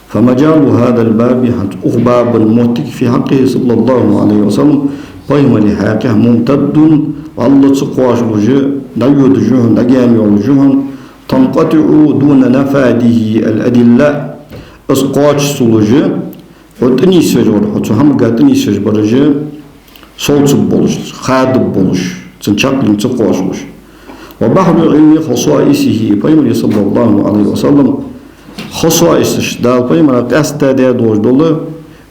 فمجال هذا الباب, хӀанз укх баба моттиг, في حقه صلى الله عليه وسلم, пайхамара хьакъехьа, ممتد, вӀалла ца кхоачалуш, дӀайодаш я хьона, дӀагаьна йоалаш я хьона, تنقطع دون نفاذه الأدلة, из кхоачаш ца луш, хьо тӀанийсвеш вар, хьо цу хӀамага тӀанийсвеш бараш совцаргболаш, хадабболаш, цун чаккхе ца кхоачалуш. وبحر علم خصائصه, пайхамара, صلى الله عليه وسلم, хасаисаш, Дала пайхамара къаьстта даь долаш дола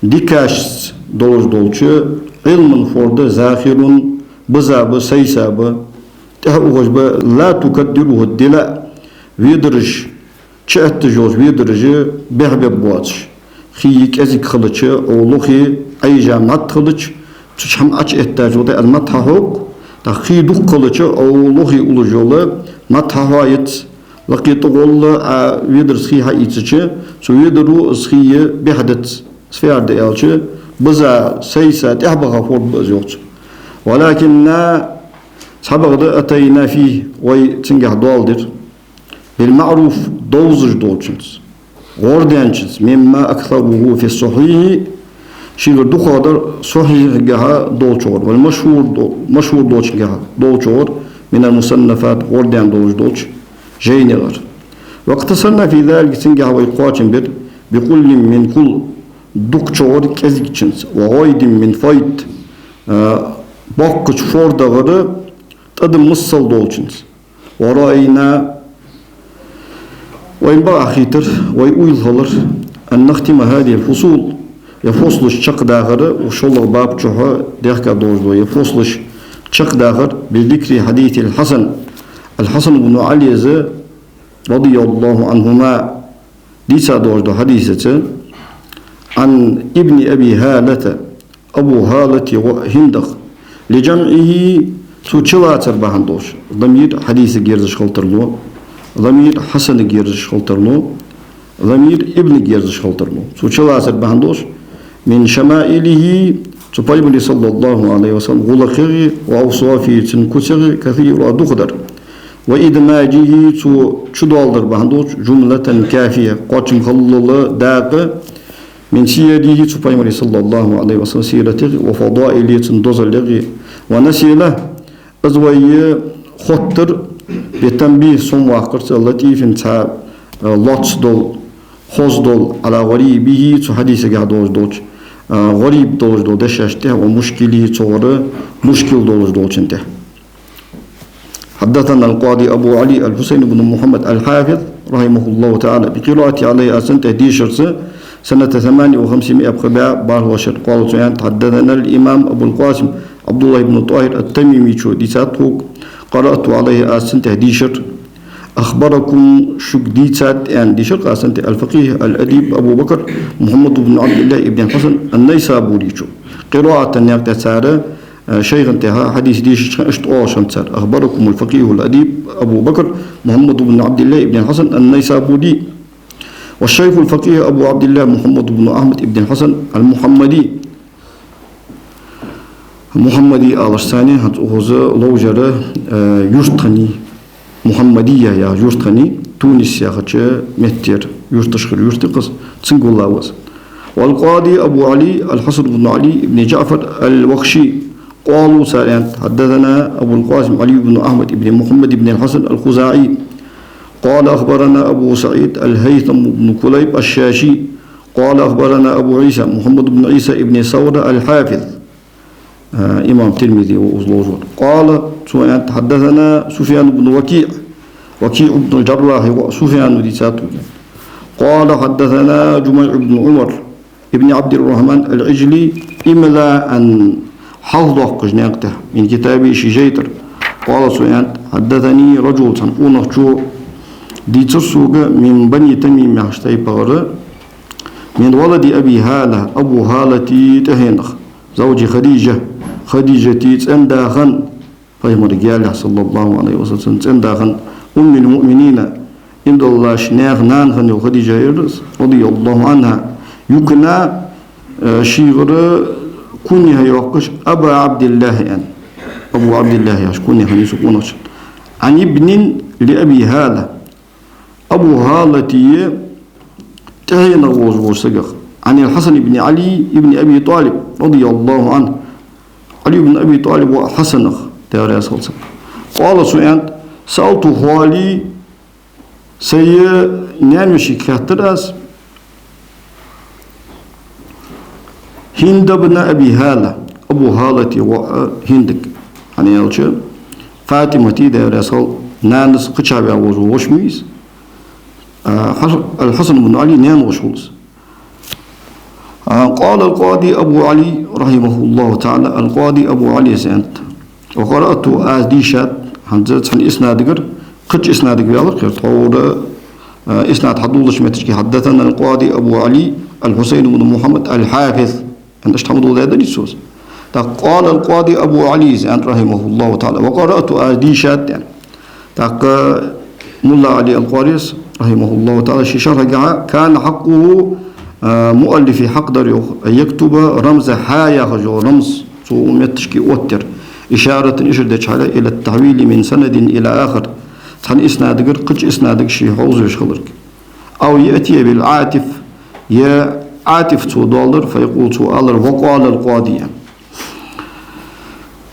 дикашца долаш долча Ӏилман форда, ذاخر, биза ба, сайса ба, тӀехьа ухаш ба, لا تكدره الدلة, ведараш чуэтташ йолча ведараш бехбергбоацаш. Хий кӀезига хилча, Ӏо лохе Ӏайжа матт хилча, цу чу хӀама Ӏочуэттачул тӀехьа из матт хьахьокх, тӀаккха хий дукха хилча, Ӏо лохе уллаш йола матт хьахьоаец, лакхе тӀагӀолла Ӏа ведарца хий хьаийцача, цу ведаро из хий бехдац. Из фу яхар да аьлча, биза, сайса тӀехьа баха форд ба из, йоах цо. ولكننا, цхьабакъда, أتينا فيه, вай цунгахьа доаладир. بالمعروف, довзаш долчунца, гӀордаьнначунца, مما أكثره في الصحيح, шийгара дукхагӀдар сахьихьагахьа долчугӀар, والمشهور, до-, машхӀур долчунгахьа долчугӀар, من المصنفات, гӀордаьнна долаш долча жайнегара. واقتصرنا في ذلك, цунгахьа вай кхоачам бир, بقل من قل, дукхачугӀар кӀезигачунца, وغيض من فيض, а, боккхача фордагара тӀадам миссел долчунца. ورأينا, вайна бакъахьа хийтар, вай уйла хилар, أن نختم هذه الفصول, ер фослаш чакхдахар, укх шоллагӀча баба чухь даьхка долаш дола ер фослаш чакхдахар, بذكر حديث الحسن, الحسن بن علي-с, رضي الله عنهما, дийца долаш долча хьадисаца, عن ابن أبي هالة, Абу ХӀалата воӀа хӀинда, لجمعه, цо чулацар бахьан долаш. Дамир хьадисага ерзаш хила тарлу, дамир Хьасанага ерзаш хила тарлу, дамир Ибнага ерзаш хила тарлу. Цо чулацар бахьан долаш, من شمائله, цу пайхамара, صلى الله عليه وسلم, гӀулакхех, وأوصافه, цун куцех, كثيرا, дукха дар. وإدماجه цо чудоаладар бахьан долча جملة كافية кхоачам хиллалца дакъа من سيره цу Пайхамара صلى الله عليه وسلم сиратах وفضائله цун дозалех ونسيله из вай хоттар بتنبيه сомаваккхарца لطيف цхьа лоаца дола, хоза дола على غريبه цу хьадисагахь долаш долча гӀариб долаш дола дешашта тӀа ومشكله цунгара мушкил долаш долчун тӀа. حدثنا القاضي أبو علي الحسين بن محمد الحافظ رحمه الله تعالى بقراءته عليه аз цун тӀа дийшарца سنة ثمان وخمسمائة пхи бӀаь бархӀлагӀча шера قال цо аьннад حدثنا الإمام أبو القاسم عبد الله بن طاهر التميمي цо дийцад тхога قرأت عليه аз цун тӀа дийшар أخبركم шуга дийцад аьнна дийшар аз цун тӀа الفقيه الأديب أبو بكر محمد بن عبد الله بن الحسن النيسابوري цо قراءة наькъ тӀа цар шайхана тӀа хьадис дийшача хана иштта оалаш хиннад цар أخبركم الفقيه الأديب أبو بكر محمد بن عبد الله بن الحسن النيسابوري والشيخ الفقيه أبو عبد الله محمد بن أحمد بن الحسن المحمدي Мухьаммади алаш цани хӀанз укхаза ловжара юрт хиннай, Мухьаммадия яха юрт хиннай, Тунис яхача меттера юрташхара юрт я-кх из, цунга гулла ва из. والقاضي أبو علي الحسن بن علي بن جعفر الوخشي قالوا цар аьннад حدثنا أبو القاسم علي بن أحمد بن محمد بن الحسن الخزاعي قال أخبرنا أبو سعيد الهيثم بن كليب الشاشي قال أخبرنا أبو عيسى محمد بن عيسى بن ثور الحافظ имам Тирмизи ва из ловзар قال цо аьннад حدثنا سفيان بن وكيع وكيع بن الجراح ва Суфьяна дийцад тхога قال حدثنا جميع بن عمر بن عبد الرحمن العجلي إملاء хьалхадоаккхаш наькъ тӀа من كتابه ший жайтӀара قال цо аьннад حدثني رجل цхьан къонахчо дийцар сога من بني تميم яхача тайпагара من ولد أبي هالة أبو هالة тӀехьенах زوج خديجة Хадижата цӀен-да хинна Пайхамара яллалца صلى الله عليه وسلم цӀен-да хинна أم المؤمنين иман диллача наьха нана хинна йола Хадижа яр из رضي الله عنها يكنى шийгара кунья йоаккхаш أبا عبد الله аьнна أبو عبد الله яхаш кунья хиннай цу къонахчун عن ابن لأبي هالة Абу ХӀалата тӀехьенах волаш волча сагах عن الحسن بن علي بن أبي طالب رضي الله عنه Ӏали ибн Аби ТӀалиб воӀа Хьасанах Даьла раьза хилва цунна قال цо аьннад سألت خالي сай наьна-вешийга хаьттар аз هند بن أبي هالة Абу ХӀалата воӀа Хиндага хӀана аьлча ФатӀимата Даьла раьза хилва нанас кхычахьа ваь волаш вола воша ма вий из الحسن بن علي наьна воша хул из قال القاضي أبو علي رحمه الله تعالى القاضي أبو علي аьннад وقرأت аз дийшад хӀанз цхьан иснадагара кхыча иснадага ваьлар кхера тхьовра иснад хьадоладеча метте حدثنا القاضي أبو علي الحسين بن محمد الحافظ аьнна иштта хӀама доладаьдар из цо. ТӀаккха قال القاضي أبو علي аьннад رحمه الله تعالى وقرأت аз дийшад аьнна. ТӀаккха Мулла Ӏали ал-Къарис رحمه الله تعالى ший шархьагахьа كان حقه مؤلف хьакъ дар йоах أن يكتب رمز حا яхаш йола рамз цу метташка оттаяр إشارة ишар деча хьала إلى التحويل من سند إلى آخر цхьан иснадагара кхыча иснадага ше хьовзавеш хиларга أو يأتي بالعاطف е Ӏатиф цо доаладар فيقول цо алар وقال القاضي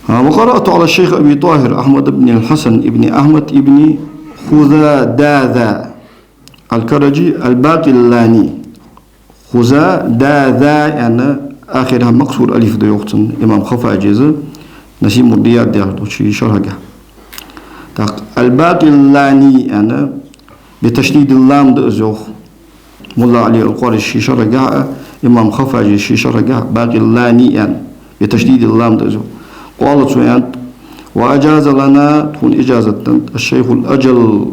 وقرأت على الشيخ أبي طاهر أحمد بن الحسن بن أحمد بن خزاداذة الكرجي الباقلاني خزاداذة аьнна ахирах مكسور ألف да йоах цунна имам Хаффаджи из نسيم الديار яхача ший шархьагахьа. ТӀаккха الباقلاني аьнна بتشديد اللام да из йоах Мулла Ӏали ал-Къарис ший шархьагахьа а имам Хаффаджи ший шархьагахьа а Бакъиллани аьнна بتشديد اللام да из йоах. قال цо аьннад وأجاز لنا тхона иджазат деннад الشيخ الأجل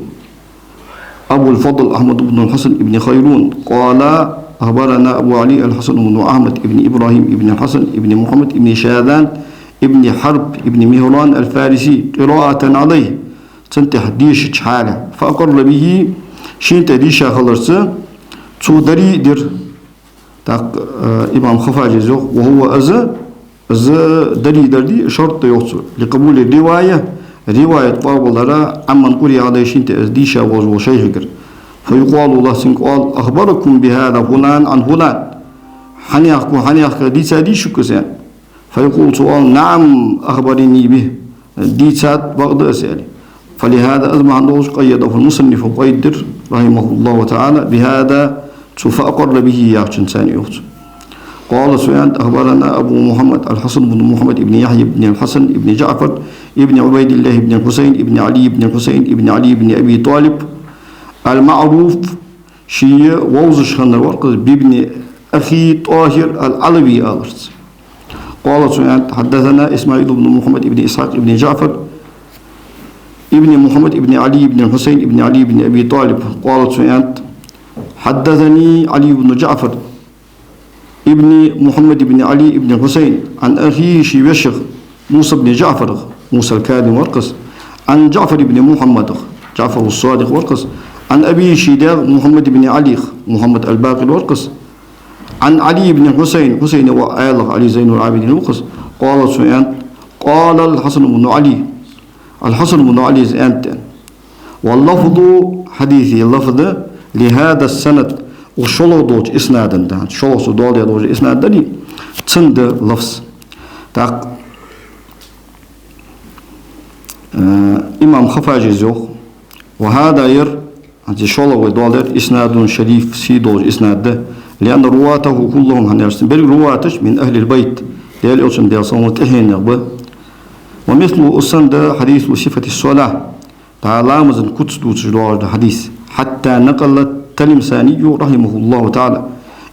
أبو الفضل أحمد بن الحسن بن خيرون قال أخبرنا أبو علي الحسن بن أحمد بن إبراهيم بن الحسن بن محمد بن شاذان بن حرب بن مهران الفارسي قراءة عليه цунна тӀа дешача хьале فأقر به шийна тӀа дийша хиларца цо дари дир. ТӀаккха имам Хаффаджи из йоах وهو из, из дари дар да шарт да йоах цо لقبول الرواية риваят къоабалдара, عمن قرئ عليه, шийна тӀа из дийша волаш волча шайхагара. فيقال له, цунга оал: أخبركم بهذا فلان عن فلان؟ Хьанехко, хьанехка дийцадий шуга из, аьнна. فيقول, цо оал: نعم، أخبرني به. Дийцад, бакъда из, аьле. فلهذا, из бахьан долаш, قيده المصنف, къайддир, رحمه الله تعالى, بهذا, цу فأقر به яхачунца, аьнна, йоах цо. قال, цо аьннад: أخبرنا أبو محمد الحسن بن محمد بن يحيى بن الحسن بن جعفر بن عبيد الله بن الحسين بن علي بن الحسين بن علي بن أبي طالب المعروف, ший вовзаш хиннар вар-кх из, بابن أخي طاهر العلوي аларца. قال, цо аьннад: حدثنا إسماعيل بن محمد بن إسحاق بن جعفر بن محمد بن علي بن الحسين بن علي بن أبي طالب. قال, цо аьннад: حدثني علي بن جعفر بن محمد بن علي بن الحسين عن أخيه, ший вешийх, موسى بن جعفر, Муса аль-Казим вар-кх из, عن جعفر بن محمد, Джаъфар ас-Садикъ вар-кх из, عن أبيه, ший даьх, محمد بن علي, Мухьаммад аль-Бакъир вар-кх из, عن علي بن الحسين, Хьусайна воӀ, аьлах, Ӏали Зайнуль-Ӏабидин ва-кх из. قال, цо аьннад: قال الحسن بن علي, Аль-Хьасан бну Ӏалис аьннад, аьнна. واللفظ, хьадиса лафз, لهذا السند, укх шоллагӀа долча иснада да, шоллагӀа цо доаладаь долча иснада да, цун да лафз. ТӀаккха, э, имам Хаффажис йоах: وهذا, ер, хӀанз шоллагӀа вай доаладаьр, إسناد شريف, сий долча иснад да, لأن رواته كلهم, хӀана аьлча берригаш руваташ, من أهل البيت, Даьла Элчан, Даьла салам хилда цунна, тӀехьенех ба. ومثله, из санна да, حديث صفة الصلاة, тӀа ламаза куц дувцаш доагӀаш да хьадис. حتى نقل التلمساني رحمه الله تعالى,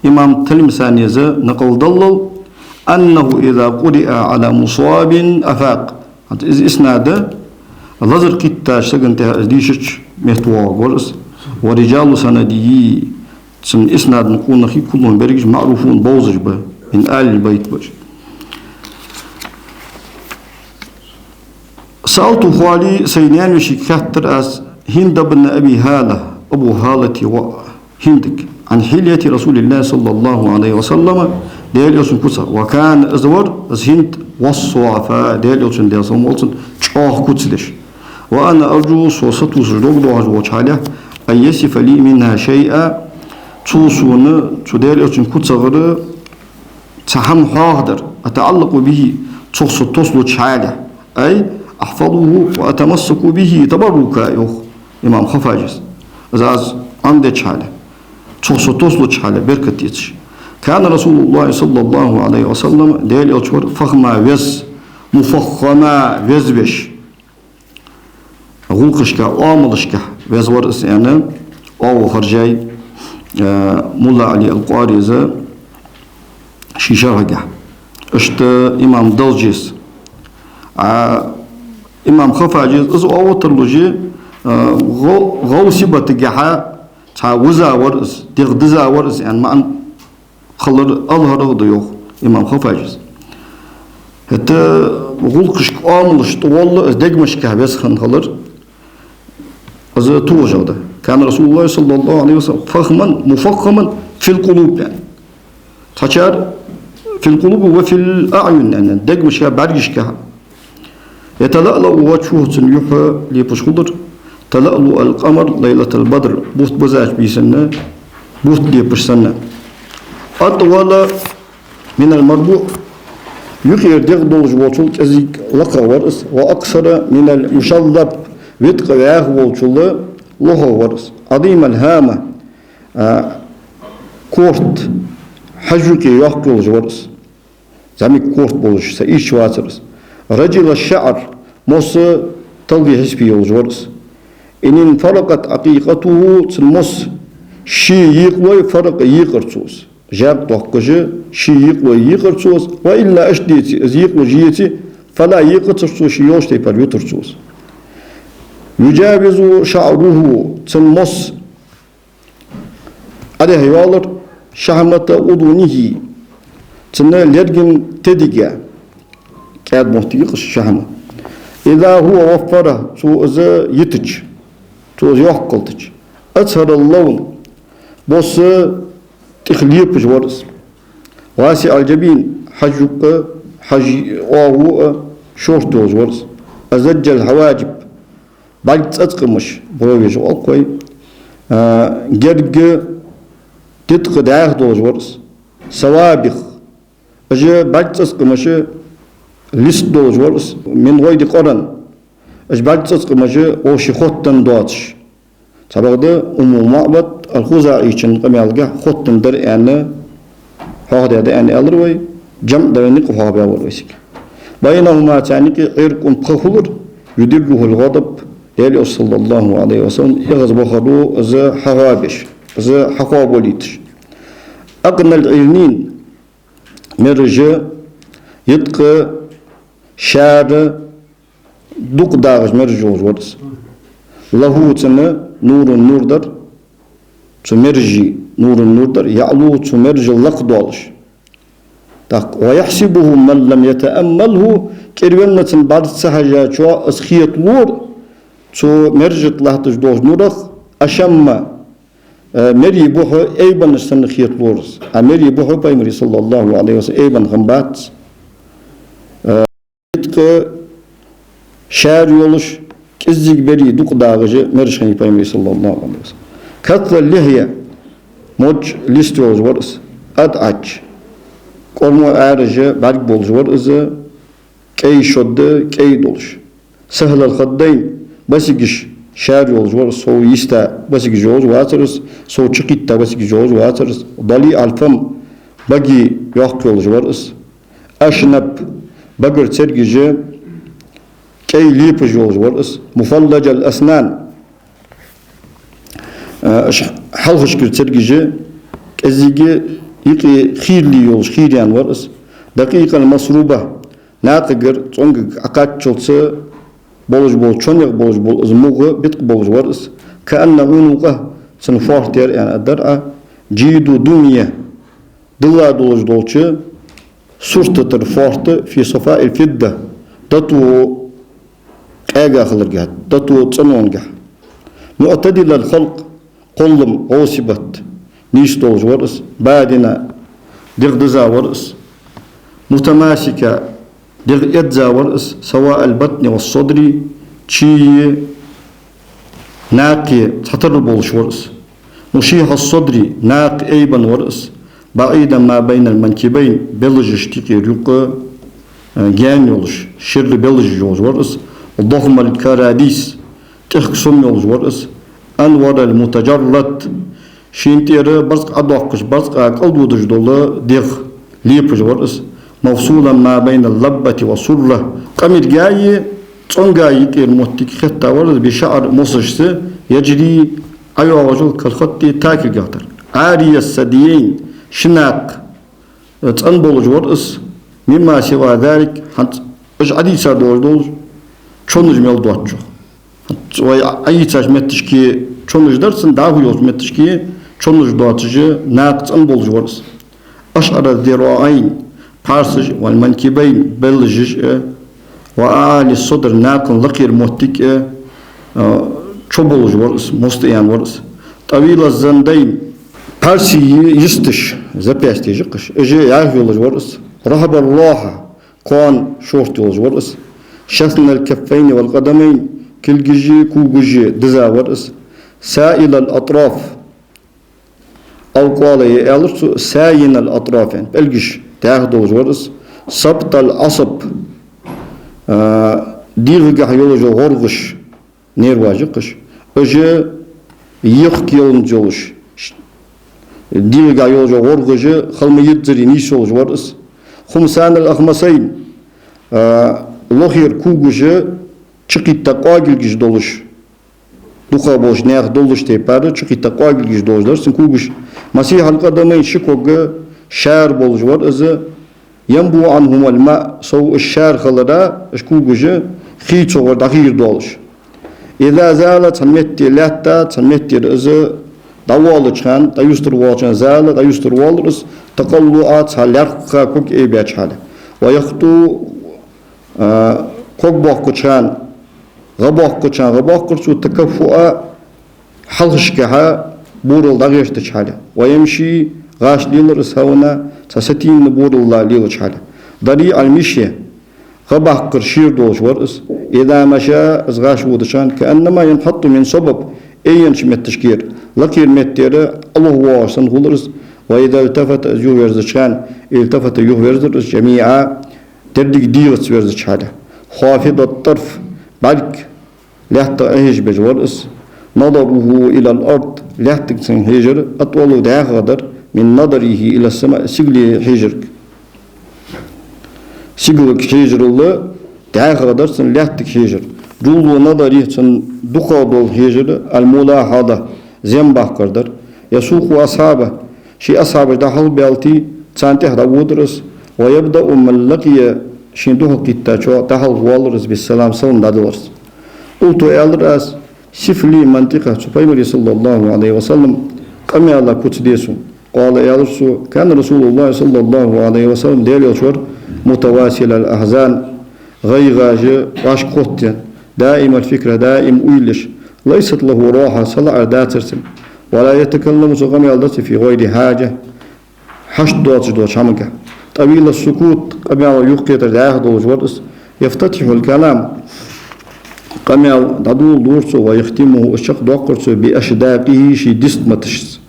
имам Талмисанес накъл даллал, أنه إذا قرئ على مصاب أفاق. ХӀанз из иснад, лазар кхийттача сагана тӀа из дийшача метта воагӀаргвар из. ورجال سنده, цун иснада къонахий, كلهم, берригаш, معروفون, бовзаш ба, من آل البيت ба уж. سألت خالي, сай наьна-вешийга хаьттар аз, هند بن أبي هالة, Абу ХӀалата воӀа ХӀиндага, عن حلية رسول الله صلى الله عليه وسلم, Даьла Элчан куцах. وكان, из вар, из ХӀинд, وصافا, Даьла Элчан, Даьла салам хилда цунна, чӀоагӀа куц деш. وأنا أرجو, со сатувсаш дог доахаш волча хьале, أن يصف لي منها شيئا, цо сона, цу Даьла Элчан куцагара цхьа хӀама хьоахадар, أتعلق به, цох со тослуча хьале, أي أحفظه وأتمسك به تبركا, йоах имам Хаффажис. Из аз Ӏомадеча хьале, цох со тослуча хьале беркат эцаш. كان رسول الله صلى الله عليه وسلم, Даьла Элча вар, فخما, веза, مفخما, веза веш. ГӀулакхашка, оамалашка веза вар из, аьнна, оаха харжай, э, Мулла Ӏали аль-Къариза ший шархьагахь. Иштта имам Далжес. А имам Хаффажис из оаха тарлуш, э, гӀо-, гӀовси бетта гӀа цхьа виза вар из, дегӀ диза вар из, аьнна, маӀан хилар алхарах да, йоах имам Хаффажис. ХӀаьта гӀулакхашка, оамалашка тӀагӀолла из дегашка веза хинна хилар, из тулжагӀа да. كان رسول الله صلى الله عليه وسلم فخما مفخما في القلوب, аьнна. Цхьачар في القلوب وفي الأعين, аьнна, дегашка, бӀаргашка. يتلألأ وجهه, цун юхь лепаш хулар, تلألؤ القمر ليلة البدر, бутт бизача бийсан бутт лепаш санна. أطول من المربوع, юкъера дегӀ долаш волчул кӀезига лакхагӀа вар из, وأقصر من المشذب, виткъа ваьха волчул лохагӀа вар из. عظيم الهامة, а, корта хьажа юкъе йоккха йолаш вар из. ЗӀамига корта болаш, са ийрча вацар из. رجل الشعر, мос талхе хьисапе йолаш вар из. إن انفرقت عقيقته, цун мос ший екъалой, فرق, екъар цо из. ЖӀарг дохкаш, ший екъалой екъар цо из. وإلا, иштта деце, из екъалуш еце, فلا, екъацар цо, ший йолча тайпара витар цо из. يجاوز شعره, цун мос Ӏодехьа йоалар, شحمة أذنه, цун лерга тедига, кӀаьда моттиг я-кх шахьма. إذا هو وفره, цо из йитача, цо из йоккха хилтача. أزهر اللون, бос тӀех лепаш вар из. واسع الجبين, хьажа юкъ а, хьажа оагӀув а шортта йолаш вар из. أزج الحواجب, бӀарг цӀацкъамаш, бровеш оал-кх вай, а, герга диткъа дӀаьха долаш вар из. سوابغ, уж бӀарг цӀацкъамаш лист долаш вар из, من غيظ قرن, уж бӀарг цӀацкъамаш вӀаший хоттаденна доацаш. Цхьабакъда Умму МаӀбад ал-ХузаӀийчун къамаьлагахьа хоттаденна дар аьнна, хьоахадаьд аьнна аьлар вай, жамӀ дар никъ хьоахабаьбар вай цига. بينهما, царна юкъе, عرق, пха хулар, يدره الغضب, Даьла Элча, صلى الله عليه وسلم, эгӀазвахар из хьахоабеш, из хьахоабалийташ. أقنى العرنين, мераж, йиткъа шаьра дукха дагӀаш мераж йолаш вар из. له, цунна, نور, нур дар, цу меража, نور, нур дар, يعلو, цу меражал лакхдоалаш. ТӀаккха, ويحسبه من لم يتأمله, кӀирвенна цун бӀарг ца хьежачоа из хеталора, цу меража тӀа латташ долча нурах, أشم, э, мерий бухьа айбанаш санна хеталора из. А мерий бухьа Пайхамара, صلى الله عليه وسلم, айбан хиннабац. Э, йиткъа шаьра йолаш, кӀезига берий дукха дагӀаш мераж хиннай Пайхамара, صلى الله عليه وسلم. كث اللحية, модж лист йолаш вар из. أدعج, кӀормо Ӏаьржа бӀарг болаш вар из, кӀай шодда, кӀай долаш. سهل الخدين, басигаш шаьра йолаш вар из, сов йиста басигаш йолаш вацар из, сов чукхийтта басигаш йолаш вацар из. ضليع الفم, багий йоккха йолаш вар из. أشنب, багара цергаш кӀай лепаш йолаш вар из. مفلج الأسنان, э, ш-, хьалхашкара цергаш кӀезига юкъе хийрале йолаш, хийра яьнна вар из. دقيق المصروبة, накхагара цӀонгага Ӏокхаччалца болаш бола, чонъягӀа болаш бола из мугӀа биткъа болаш вар из. كأن عنقه, цун фоарт яр аьнна дар Ӏа, جيد دمية, дилла долаш долча суртатара фоарт, في صفاء الفضة, дото къаьга хиларгахьа, дото цӀенонагахьа. معتدل الخلق, кхоллам, гӀовсибат, нийса долаш вар из. بادنا, дегӀ диза вар из. متماسكا, дегӀ эдза вар из. سواء البطن والصدر, чуи накхи цхьатарра болаш вар из. مشيح الصدر, накха айбенна вар из. بعيدا ما بين المنكبين, белажашта юкъера юкъа, э, гаьна йолаш, ширра белажаш йолаш вар из. ضخم الكراديس, тӀехка сом йолаш вар из. أنور المتجرد, шийна тӀера барзкъа Ӏодоаккхаш, барзкъа кӀалдодаш дола дегӀ лепаш вар из. مفصولا ما بين اللبة والسرة, къамаргеи цӀонгеи юкъера моттиг хетта вар из. بشعر, мосашца, يجري, ӀойоагӀаш йола, كالخط, такилгахьа тара. عاري الثديين, ши накха цӀена болаш вар из. مما سوى ذلك, хӀанз уж Ӏодийца долаш дола чонаш мел доацачох. Вай Ӏойийцача моттигашка чонаш дар, цун дӀахо йолча моттигашка чонаш доацаш, накха цӀена болаш вар из. أشعر الذراعين, пхьарсаш, والمنكبين, белажаш, э, وأعالي الصدر, накхана лакхера моттиг, э, э, чо болаш вар из, моста яьнна вар из. طويل الزندين, пхьарсий йисташ, запястьеш я-кх уж, уж яьха йолаш вар из. رهب الراحة, кхоана шортта йолаш вар из. شثن الكفين والقدمين, кулгаши когаши диза вар из. سائل الأطراف, алкъоала е аьлар цо, ساين الأطراف, пӀелгаш даьха долаш вар из. سبط العصب, а, дегӀагахьа йолаш йола гӀоргӀаш, нерваш я-кх уж, уж йихк яланза йолаш, дегӀагахьа йолаш йола гӀоргӀаш хала ма йиззара нийса йолаш вар из. خمسان الأخمصين, а, лохера когаш чукхийтта къоагилгаш долаш, дукха болча наьха доллача тайпара чукхийтта къоагилгаш долаш дар цун когаш. مسيح القدمين, ши ког шаьра болаш вар из. ينبو عنهما الماء, сов уж шаьра хилара, уж когаш хий цох вар дӀахийра долаш. إذا زال, цхьан метте лаьтта, цхьан меттера из дӀавоалача хана, дӀаюстара воалача хана, زال, дӀаюстара воалар из, تقلعا, цхьа лаьрххӀа ког айбаьча хьале. ويخطو, а, ког боаккхача хана, гӀа боаккхача хана гӀа боаккхар цо, تكفؤا, хьалхашкахьа бурал дӀагӀертача хьале. ويمشي, гӀаш лелар из, هونا, цхьа сатийна буралла лелача хьале. ضريع المشية, гӀа баккхар шера долаш вар из. إذا مشى, из гӀаш водача хана, كأنما ينحط من صبب, айеннача метташкара, лакхера меттера ӀолохвоагӀаш санна хулар из. وإذا التفت, из юхаверзача хана, التفت, юхаверзар из, جميعا, деррига дегӀаца верзача хьале. خافض الطرف, бӀарг лаьттах Ӏохьежабеш вар из. نظره إلى الأرض, лаьттага цун хьежар, أطول, дӀаьхагӀа дар, من نظره إلى السماء, сигале хьежарга. Сигалга хьежарал дӀаьхагӀа дар цун лаьттага хьежар. جل نظره, цун дукхагӀа дола хьежар, الملاحظة, зем баккхар дар. يسوق أصحابه, ший асхьабаш дӀахьалхабаьлча, царна тӀехьа дӀаводар из. ويبدأ من لقي, шийна духьалкхийттачоа дӀахьалхавоалар из, بالسلام, салам дӀадаларца. قلت, аьлар аз: صف لي منطقه, цу Пайхамара, صلى الله عليه وسلم, къамаьла куц де сона. قال, аьлар цо: كان رسول الله صلى الله عليه وسلم, Даьла Элча вар, متواسل الأحزان, гӀайгӀаш вӀашкахоттаенна, دائم الفكرة, даим уйла еш, ليست له راحة, салаӀар дацар цун, ولا يتكلم, цо къамаьл дацар, في غير حاجة, хьашт доацаш долча хӀамагахь. طويل السكوت, къамаьл юхакхетар дӀаьха долаш вар из. يفتتح الكلام, къамаьл дӀадоладора цо, ويختمه, из чакхдоаккхар цо, بأشداقه, ший дистматашца.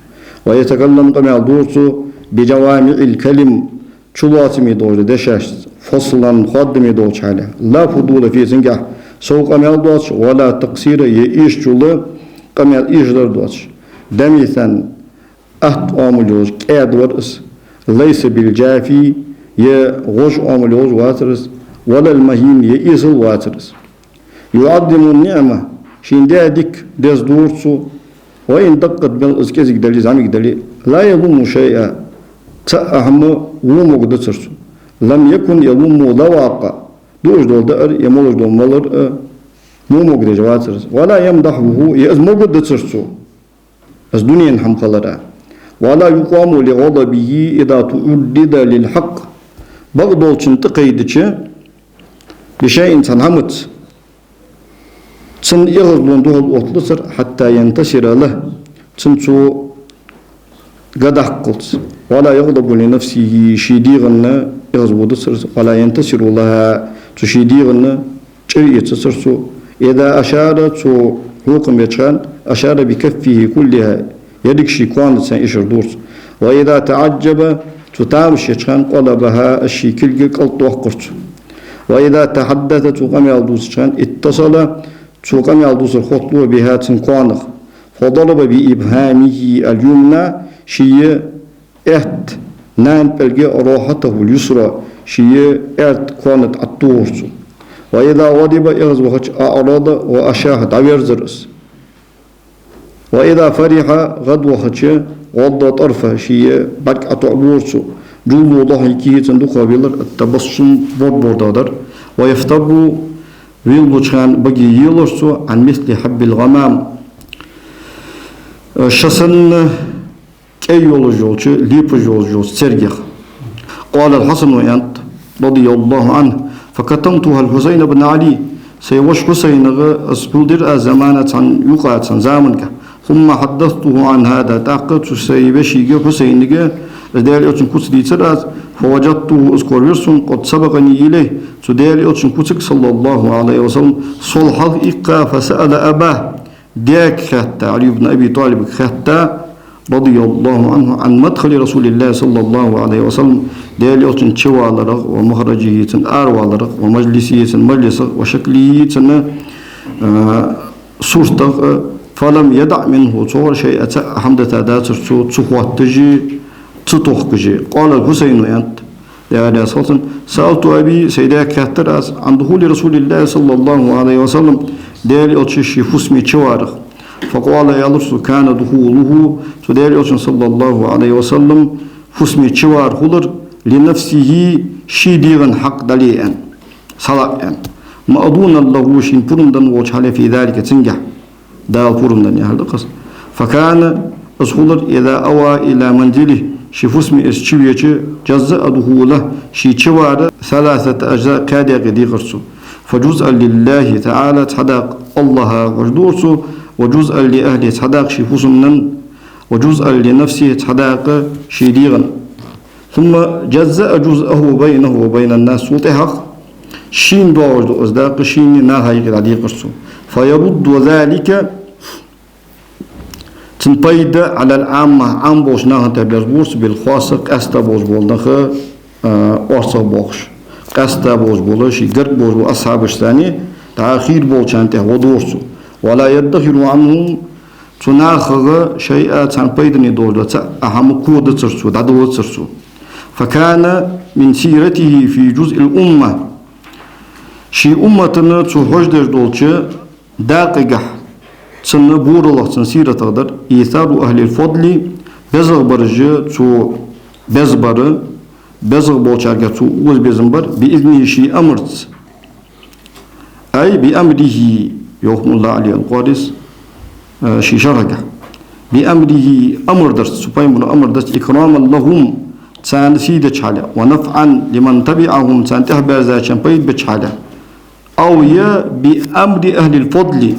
ويتكلم, къамаьл дора цо, بجوامع الكلم, чулоацаме долча дешашца, فصلا, хоадаме долча хьале. لا فضول فيه, цунгахь сов къамаьл доацаш, ولا تقصير, е эшачул къамаьл эшадар доацаш. دمثا, атта оамал йолаш, кӀаьда вар из. ليس بالجافي, е гӀож оамал йолаш вацар из, ولا المهين, е эсала вацар из. يعظم النعمة, шийна даь дика деза дора цо, وإن دقت, мел из кӀезига дале, зӀамига дале, لا يلم شيئا, цхьаккха хӀама во могаргдацар цо. لم يكن يلم لواقا, дуаш дола даар е молаш дола малар а во могадеш вацар из. ولا يمدحه, е из могаргдацар цо. Из дунен хӀама хилар а. ولا يقام لغضبه إذا تعرض للحق. Бакъдолчунна тӀакхайдача, بشيء, цхьан хӀамаца, цунна эгӀазлон духьал оттадацар, حتى ينتصر له, цунна цо га даккхалца. ولا يغضب لنفسه, ший дегӀанна эгӀазводацар, ولا ينتصر لها, цу ший дегӀанна чӀир эцацар цо. إذا أشار, цо хьокхам беча хана, أشار بكفه كلها, еррига ший коанаца цунна ишар дора цо. وإذا تعجب, цо тамаш еча хана, قلبها, из ший кулг кӀалтӀадоаккхар цо. وإذا تحدث, цо къамаьл дувцача хана, اتصل, цо къамаьл дувцар хоттлу, بها, цун коанах. فضرب بإبهامه اليمنى, ший аьтта наьна пӀелга, راحته اليسرى, ший аьрда коа тӀатохар цо. وإذا غضب, эгӀазвахача, أعرض وأشاح, дӀаверзар из. وإذا فرح, гӀадвахача, غض طرفه, ший бӀарг ӀотоӀабора цо. جل ضحكه, цун дукхагӀа велар, التبسم, борбордахь дар. ويفتر, велалуча хана баге елар цо, عن مثل حب الغمام, ша санна кӀай йолаш йолча, лепаш йолаш йолча цергех. قال الحسن, аьннад, رضي الله عنه: فكتمتها الحسين بن علي, сай воша Хьусайнага из хьулдир аз, زمانا, цхьан юкъа, цхьан заманга. ثم حدثته عن هذا, тӀаккха цу сай вешийга Хьусайнага из Даьла Элчан куц дийцар аз. فوجدته, из коравир сона, قد سبقني إليه, цу Даьла Элчан куцага, صلى الله عليه وسلم, сол хьалха иккха, فسأل أباه, даьга хаьтта, علي بن أبي طالب хаьтта, رضي الله عنه, عن مدخل رسول الله صلى الله عليه وسلم, Даьла Элчан чуваларах, ومخرجه, цун араваларах, ومجلسه, цун мажлисах, وشكله, цун, а, суртах, а, فلم يدع منه, цох شيئا, цхьаккха хӀама дита дацар цо, ца хотташ, ца тохкаш. قال الحسين, аьннад, Даьла раьза хилва цунна: سألت أبي, сай даьга хаьттар аз, عن دخول رسول الله صلى الله عليه وسلم, Даьла Элча ший фусаме чуварах. فقال, аьлар цо: كان دخوله, цу Даьла Элчан, صلى الله عليه وسلم, фусаме чувар хулар, لنفسه, ший дегӀан хьакъ дале аьнна, салаӀа аьнна. مأذونا له, шийна пурам денна волча хьале, في ذلك, цунгахь. Дала пурам денна яхар да-кх из. فكان, из хулар, إذا أوى إلى منزله, ший фусаме из чувеча, جزأ دخوله, ший чувар, ثلاثة أجزاء, кхаь даькъе декхар цо. فجزءا لله تعالى, цхьа дакъа АллахӀа хьожадора цо, وجزءا لأهله, цхьа дакъа ший фусамнена, وجزءا لنفسه, цхьа дакъа ший дегӀана. ثم جزأ جزءه بينه وبين الناس, цул тӀехьагӀа Шийна доагӀаш да из дакъа, шийна наха юкъе дӀадекъар цо. فيرد ذلك, цун пайда, على العامة, Ӏам болча наха тӀа безбора цо, بالخاصة, къаьстта болаш бола нах, а, орцагӀа боахаш. Къаьстта болаш бола, ший гарга болаш бола асхьабашца, дӀа хийра болчарна тӀа гӀо дора цо. ولا يدخر عنهم, цу нахах شيئا, царна пайдане долаш дола цхьа а хӀама кодацар цо, дӀадалацар цо. فكان من سيرته في جزء الأمة. Ший уммата цо хьожадеш долча дакъагахьа, цун буралах, цун сиратах дар, إيثار أهل الفضل, безагӀа бараш, цо беза бар, безагӀа болчарга цо укхаза безам бар, بإذنه, ший амарца. أي بأمره, йоах Мулла Ӏали ал-Къарис, э, ший шархьагахьа. بأمره, амар дарца, цу пайхамара амар дарца, إكراما لهم, царна сий деча хьале, ونفعا لمن تبعهم, царна тӀехьа баьрзачарна пайда беча хьале. أو, е, بأمر أهل الفضل,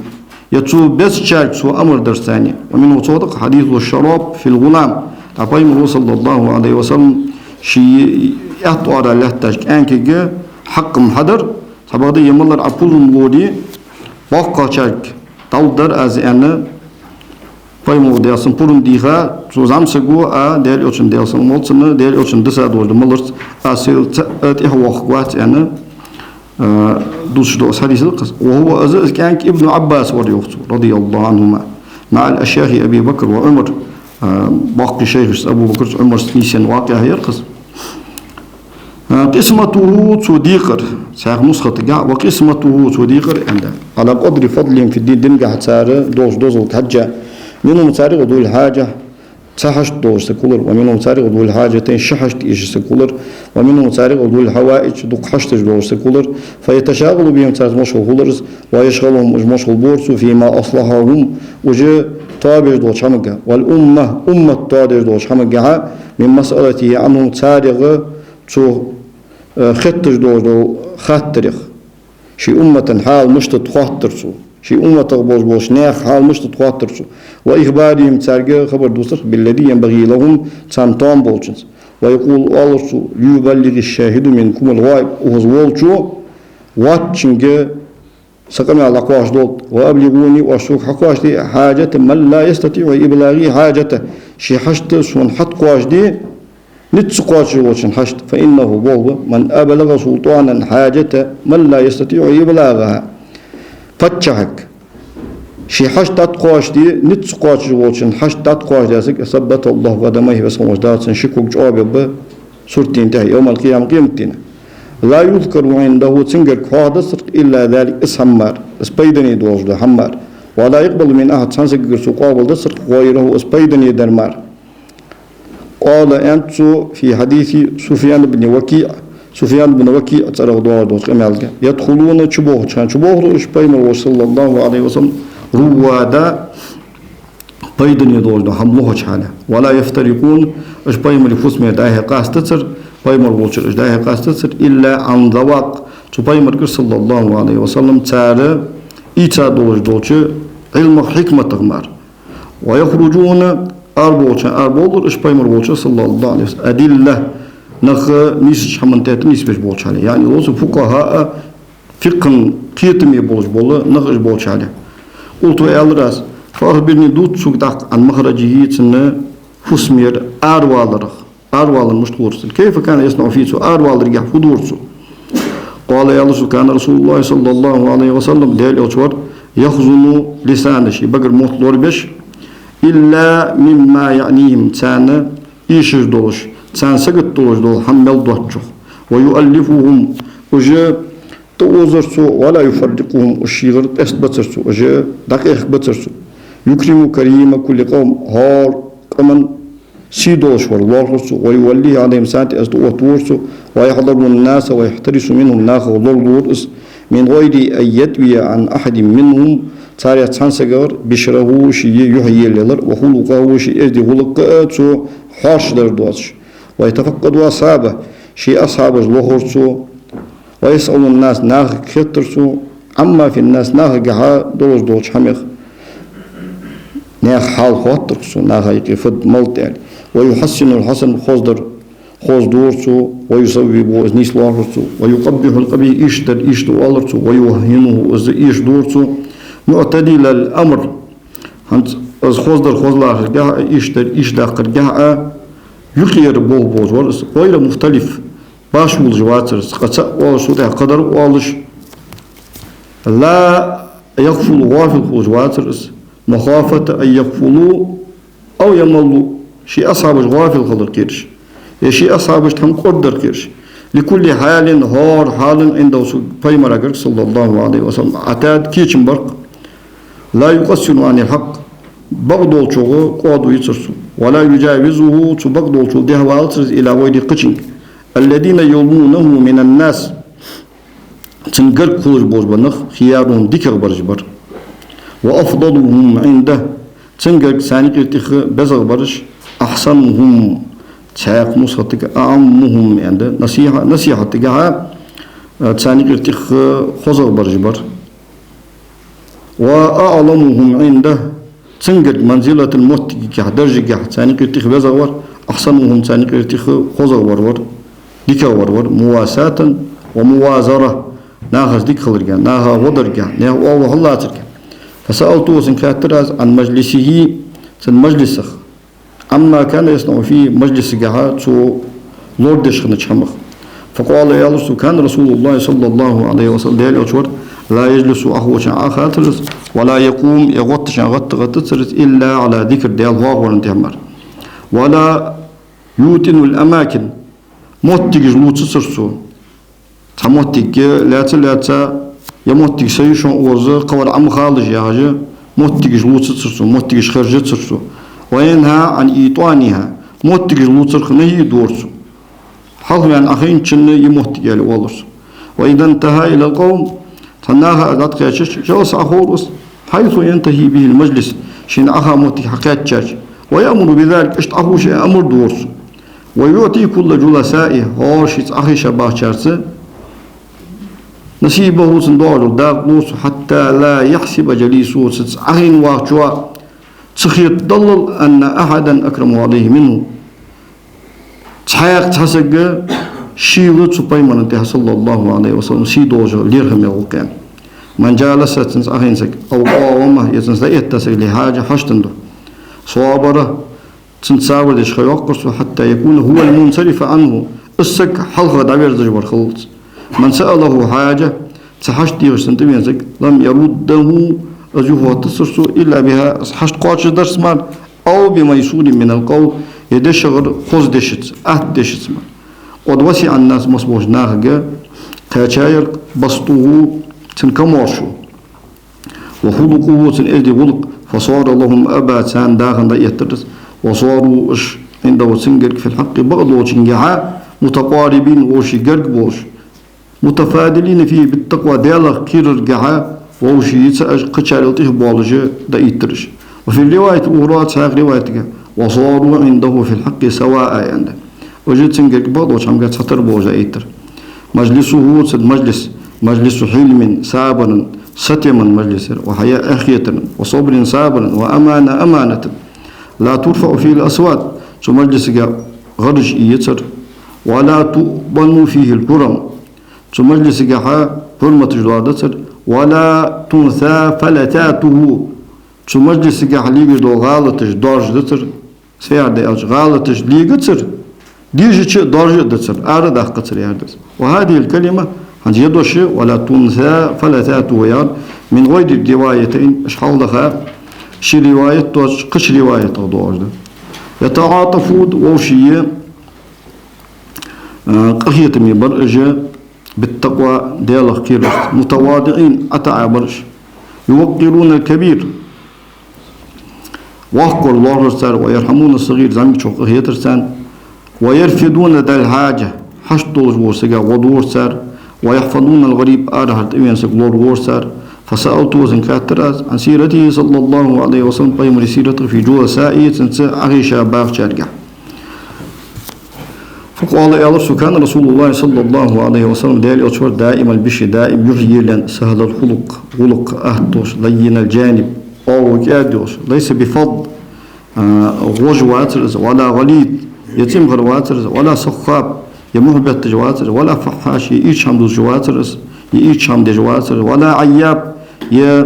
е цо безачарга цо амар дарца. ومنه, цох да-кх, حديث الشراب في الغلام, дӀа пайхамара, صلى الله عليه وسلم, ший аьтта оагӀорахьа лаьттача кӀаьнкага хьакъ ма хьадар, цхьабакъда е малар Ӏа пурам лоре, боккхагӀчарга дӀалургдар аз, аьнна, пайхамара, Даьла салам хилда цунна, пурам дийха, цу зӀамсаго, а, Даьла Элчан, Даьла салам хилда цунна, Даьла Элчан диса долаш да маларца, аз сайца, а, тӀехьавоаккхаргвац, аьнна, а, дувцаш дола хьадис да-кх из. وهو, из, из кӀаьнк, ابن عباس вар, йоах цо, رضي الله عنهما, مع الأشياخ أبي بكر وعمر, а, боккхий шайхашца Абу Бакраца Ӏумарца нийсъенна вакъиӀа яр-кх из. А, قسمته, цо декъар, цхьаькха нусхатагахьа, وقسمته, цо декъар, аьнна да. على قدر فضلهم في الدين, дингахьа цар долаш дозалга хьежжа. منهم, царех, ذو الحاجة, цхьа хьашт долаш саг хулар, ومنهم, царех, ذو الحاجتين, ши хьашт эшаш саг хулар, ومنهم, царех, ذو الحوائج, дукха хьашташ долаш саг хулар, فيتشاغل بهم, царца машгӀул хулар из, ويشغلهم, уж машгӀул бора цо, فيما أصلحهم, уж тоабеш долча хӀамага, والأمة, уммат тоадеш долча хӀамагахьа, من مسألته عنهم, царех цо, э, хетташ долаш дола хаттарех. Ший уммата хьал мишта да хоаттар цо. Ший умматах болаш болча наьха хьал мишта да хоаттар цо. وإخبارهم, царга хабар дувцар, بالذي ينبغي لهم, царна тоам болчунца. ويقول, оалар цо, ليبلغ الشاهد منكم الغائب, укхаза волчо воацачунга са къамаьл дӀакхоачашдолда. وأبلغوني, оаш сога хьакхоачашде, حاجة من لا يستطيع إبلاغي حاجته, ший хьашт сона хьатӀакхоачашде, низ ца кхоачаш волчун хьашт, فإنه, болх ба, من أبلغ سلطانا حاجة من لا يستطيع إبلاغها. Паччахьага ший хьашт дӀатӀакхоачашде, низ ца кхоачаш волчун хьашт дӀатӀакхоачашдаь саг, ثبت الله قدميه, Веза хинна волча Дала цун ши ког чӀоагӀбергба суртдийна тӀа, يوم القيامة, къематдийнахьа. لا يذكر عنده, цунгарга хьоахадацар-кх, إلا ذلك, из хӀама мара, из пайдане долаш дола хӀама мара. ولا يقبل من أحد, цхьан сагагара цо къоабалдацар-кх, غيره, из пайдане дар мара. قال, аьннад цо, في حديث سفيان بن وكيع, Суфьян ибн ВакиӀ цӀерагӀа доагӀаш долча къамаьлага. يدخلون, чубоахача хана чубоахар уж Пайхамара волча, صلى الله عليه وسلم, روادى, пайдане долаш дола хӀама лохача хьале. ولا يفترقون, уж Пайхамара фусаме дӀа-хьа къастацар, Пайхамар волчара уж дӀа-хьа къастацар, إلا عن ذواق, цу Пайхамарагара, صلى الله عليه وسلم, цар ийца долаш долча Ӏилмах, хьикматах мара. ويخرجون, арабоалача хана арабоалар уж Пайхамар волча, صلى الله عليه وسلم, أذلة, нах нийсача хӀаман тӀа нийсбеш болча хьале. يعني, лоцу فقهاء, фикъхӀан кхетаме болаш бола нах уж болча хьале. قلت, аьлар аз: فأخبرني, дувца сога тӀаккха, عن مخرجه, цун фусамера араваларах. Аравалар мишта хургдар? كيف كان يصنع فيه, цо араваларгахьа фу дора цо? قال, аьлар цо: كان رسول الله صلى الله عليه وسلم, Даьла Элча вар, يخزن لسانه, ший багара мотт лорабеш, إلا مما يعنيهم, царна эшаш долаш, царна сагот долаш дола хӀама мел доацачох. ويؤلفهم, уж тӀаозар цо, ولا يفرقهم, уж шийгара къестабацар цо, уж дӀакъехкабацар цо. يكرم كريم كل قوم, хӀара къаман сий долаш вар лоархӀар цо, ويوليه عليهم, царна тӀа из тӀаоттавора цо, ويحذر الناس ويحترس منهم, нахах лоралора из, من غير أن يدوي عن أحد منهم, царех цхьан сагагара, بشره, ший юхь елаялар, وخلقه, ший эздий гӀулакх а цо хьоарчадар доацаш. ويتفقد أصحابه, ший асхьабаш лохар цо, ويسأل الناس, нахага хеттар цо, عما في الناس, нахагахьа долаш долча хӀамех. Наьха хьал хоаттар цо, наха юкъе фуд, малад аьле. ويحسن الحسن, хоздар хоза дора цо, ويصوب, из нийса лоархӀар цо, ويقبح القبيح, ийша дар ийша да оалар цо, ويوهنه, из ийша дора цо, معتدل الأمر, хӀанз из хоза дар хоза лоархӀаргахьа а, ийша дар ийша даккхаргахьа а юкъера болх беш вар из, غير مختلف, башха волаш вацар из, кхы цаӀ оалаш, цул тӀехьа кхыдар оалаш, لا يغفل, гӀафил хулаш вацар из, مخافة أن يغفلوا أو يملوا, ший асхьабаш гӀафил хилар кхераш, е ший асхьабашта хӀама кӀордадар кхераш. لكل حال, хӀара хьалан, عنده, цу пайхамарагара, صلى الله عليه وسلم, عتاد, кечам бар-кх. لا يقصر عن الحق, бакъдолчох кӀоадо йицар цо. ولا يجاوزه, цу бакъдолчул дехьавалацар из, إلى غيره, кхычунга. الذين يلونه من الناس, цун гарга хулаш бола нах, خيارهم, дикагӀа бараш бар. وأفضلهم عنده, цун гарга царна юкъера тӀех безагӀа бараш, أحسنهم, цхьаькха нусхатага أعمهم аьнна да, насихьа-, насихьатагахьа, а, царна юкъера тӀех хозагӀа бараш бар. وأعلمهم عنده, цун гарга منزلة, моттигагахьа, даржагахьа царна юкъера тӀех везагӀа вар, أحسنهم, царна юкъера тӀех хозагӀа вар вар, дикагӀа вар вар, مواساة وموازرة, нахаца дика хиларгахьа, наха гӀо даргахьа, наьха оагӀув хьаллацаргахьа. فسألته, цунга хаьттар аз, عن مجلسه, цун мажлисах, عما كان يصنع فيه, мажлисагахьа цо лорадеш хиннача хӀамах. فقال, аьлар цо: كان رسول الله صلى الله عليه وسلم, Даьла Элча вар, لا يجلس, Ӏоховшаш Ӏоховцар из, ولا يقوم, е гӀотташаш гӀаттагӀаттацар из, إلا على ذكر, Даьла хьоахавара тӀехьа мара. ولا يوطن الأماكن, моттигаш лувцацар цо. Цхьа моттиг лаьца, лаьца, е моттиг са я шоана оаз, кхывар Ӏомахалаш яхаш, моттигаш лувцацар цо, моттигаш хержацар цо. وينهى عن إيطانها, моттигаш лувцарах нахьи дора цо. Хьалхаваьнна Ӏохайначунна из моттиг, аьле, оалар цо. وإذا انتهى إلى القوم, цхьан наха дӀатӀакхаьчача, جلس, Ӏоховр из, حيث ينتهي به المجلس, шийна Ӏоха моттиг хьакхаьчача. ويأمر بذلك, иштта Ӏоховша амар дора цо. ويعطي كل جلسائه, хӀара шийца Ӏохайша бахачарца, نصيبه, цунна доагӀаш дола дакъа лора цо, حتى لا يحسب جليسه, цунца Ӏохайна вахачо ца хетадаллал, أن أحدا أكرم عليه منه, цхьаькха цхьа саг шийла цу пайхамара тӀехьа, صلى الله عليه وسلم, сий долаш лерхӀаме гӀулакх. من جالسه, цунца Ӏохайна саг, أو قاومه, е цунца дӀаэтта саг, لحاجة, хьашта духьа, صابره, цунца сабар деш ха йоаккхар цо, حتى يكون هو المنصرف عنه, из саг хьалха дӀаверзаш вар хиллалца. من سأله حاجة, цхьа хьашт дехаш цунна тӀавена саг, لم يرده, из юхаоттацар цо, إلا بها, из хьашт кхоачашдарца мара, أو بميسور من القول, е дешагӀара хоза дешаца, атта дешаца мара. قد وسع الناس, масса болча нахага кхаьчаяр, بسطه, цун камаьршо. وخلقه, цун эздий гӀулакх, فصار لهم أبا, царна даха дӀаэттар из, وصاروا, уж, عنده, цун гарга, في الحق, бакъдолчунгахьа, متقاربين, вӀаший гарга болаш, متفاضلين فيه بالتقوى, Даьлах кхераргахьа, вӀаший цаӀ уж, кхычарел тӀехбоалаш дӀаэттар уж. وفي الرواية الأخرى, цхьаькха риваятагахьа, وصاروا عنده في الحق سواء аьнна да. Уж цун гарга бакъдолча хӀамагахьа цхьатарра болаш дӀаэттар. مجلسه, цун мажлис, مجلس حلم, сабаран, сатеман мажлис яр, وحياء, эхь хетаран, وصبر, сабаран, وأمانة, аманатан. لا ترفع فيه الأصوات, цу мажлисагахьа гӀараш ийцар, ولا تؤبن فيه الكرم, цу мажлисагахьа хӀурматаш доадацар, ولا تنثى فلتاته, цу мажлисагахьа легаш дола гӀалаташ доаржадацар, сфера да аьлча, гӀалаташ легацар, дезача доаржа а дацар, ара а даккхацар, яхар да из. وهذه الكلمة, хӀанз ер дош, ولا تنثى فلتاته яхар, من غير الروايتين, уж хьалха даха, ши риваят доацача кхыча риваятах доагӀаш да. يتعاطفون, вӀаший, а, къахетаме бар уж, بالتقوى, Даьлах кхерарца, متواضعين, ӀотаӀа бар уж. يوقرون الكبير, воккхагӀвар лоархӀар цар, ويرحمون الصغير, зӀамигачох къахетар царна, ويرفدون ذا الحاجة, хьашт долаш волча сага гӀо дора цар, ويحفظون الغريب, арахьара тӀавена саг лоравора цар. فسألته, цунга хаьттар аз, عن سيرته صلى الله عليه وسلم, пайхамара сиратах, في جلسائه, цунца Ӏохайша бахачаргахьа. فقال, аьлар цо: كان رسول الله صلى الله عليه وسلم, Даьла Элча вар, دائم البشر, даим юхь елаенна, سهل الخلق, гӀулакх атта долаш, لين الجانب, оагӀув кӀаьда йолаш, ليس بفظ, а, гӀож вацар из, ولا غليظ, е цӀимхар вацар из, ولا صخاب, е мухь бетташ вацар из, ولا فحاش, е ийрча хӀама дувцаш вацар из, е ийрча хӀама деш вацар из, ولا عياب, е,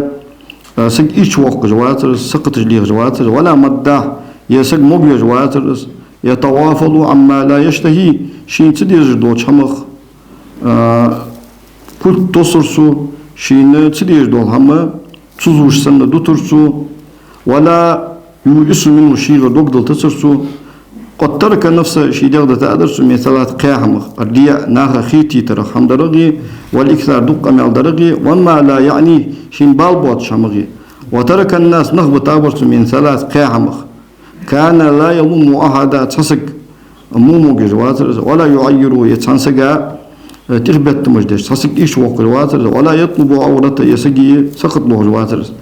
а, саг ийрча воаккхаш вацар из, сакхаташ лехаш вацар из, ولا مداح, е саг могавеш вацар из, يتغافل عما لا يشتهي, шийна ца дезаш долча хӀамах, а, кулг тоссар цо, шийна ца дезаш дола хӀама цо зувш санна дутар цо, ولا ييأس منه, шийгара дог далтацар цо. قد ترك النفس, ший дегӀ дита а дар цо, من ثلاث, кхаь хӀамах: الرياء, наха хетийтарах хӀама дарах а, والإكثار, дукха къамаьл дарах а, وما لا يعنيه, шийна бала боацача хӀамах а. وترك الناس, нах бита а бар цо, من ثلاث, кхаь хӀамах: كان لا يلوم أحدا, цхьа саг во могаш вацар из, ولا يعيره, е цхьан сага, э, тӀехбеттамаш деш, цхьа саг ийрча воаккхаш вацар из, ولا يطلب عورته, е сага сакхат лохаш вацар из,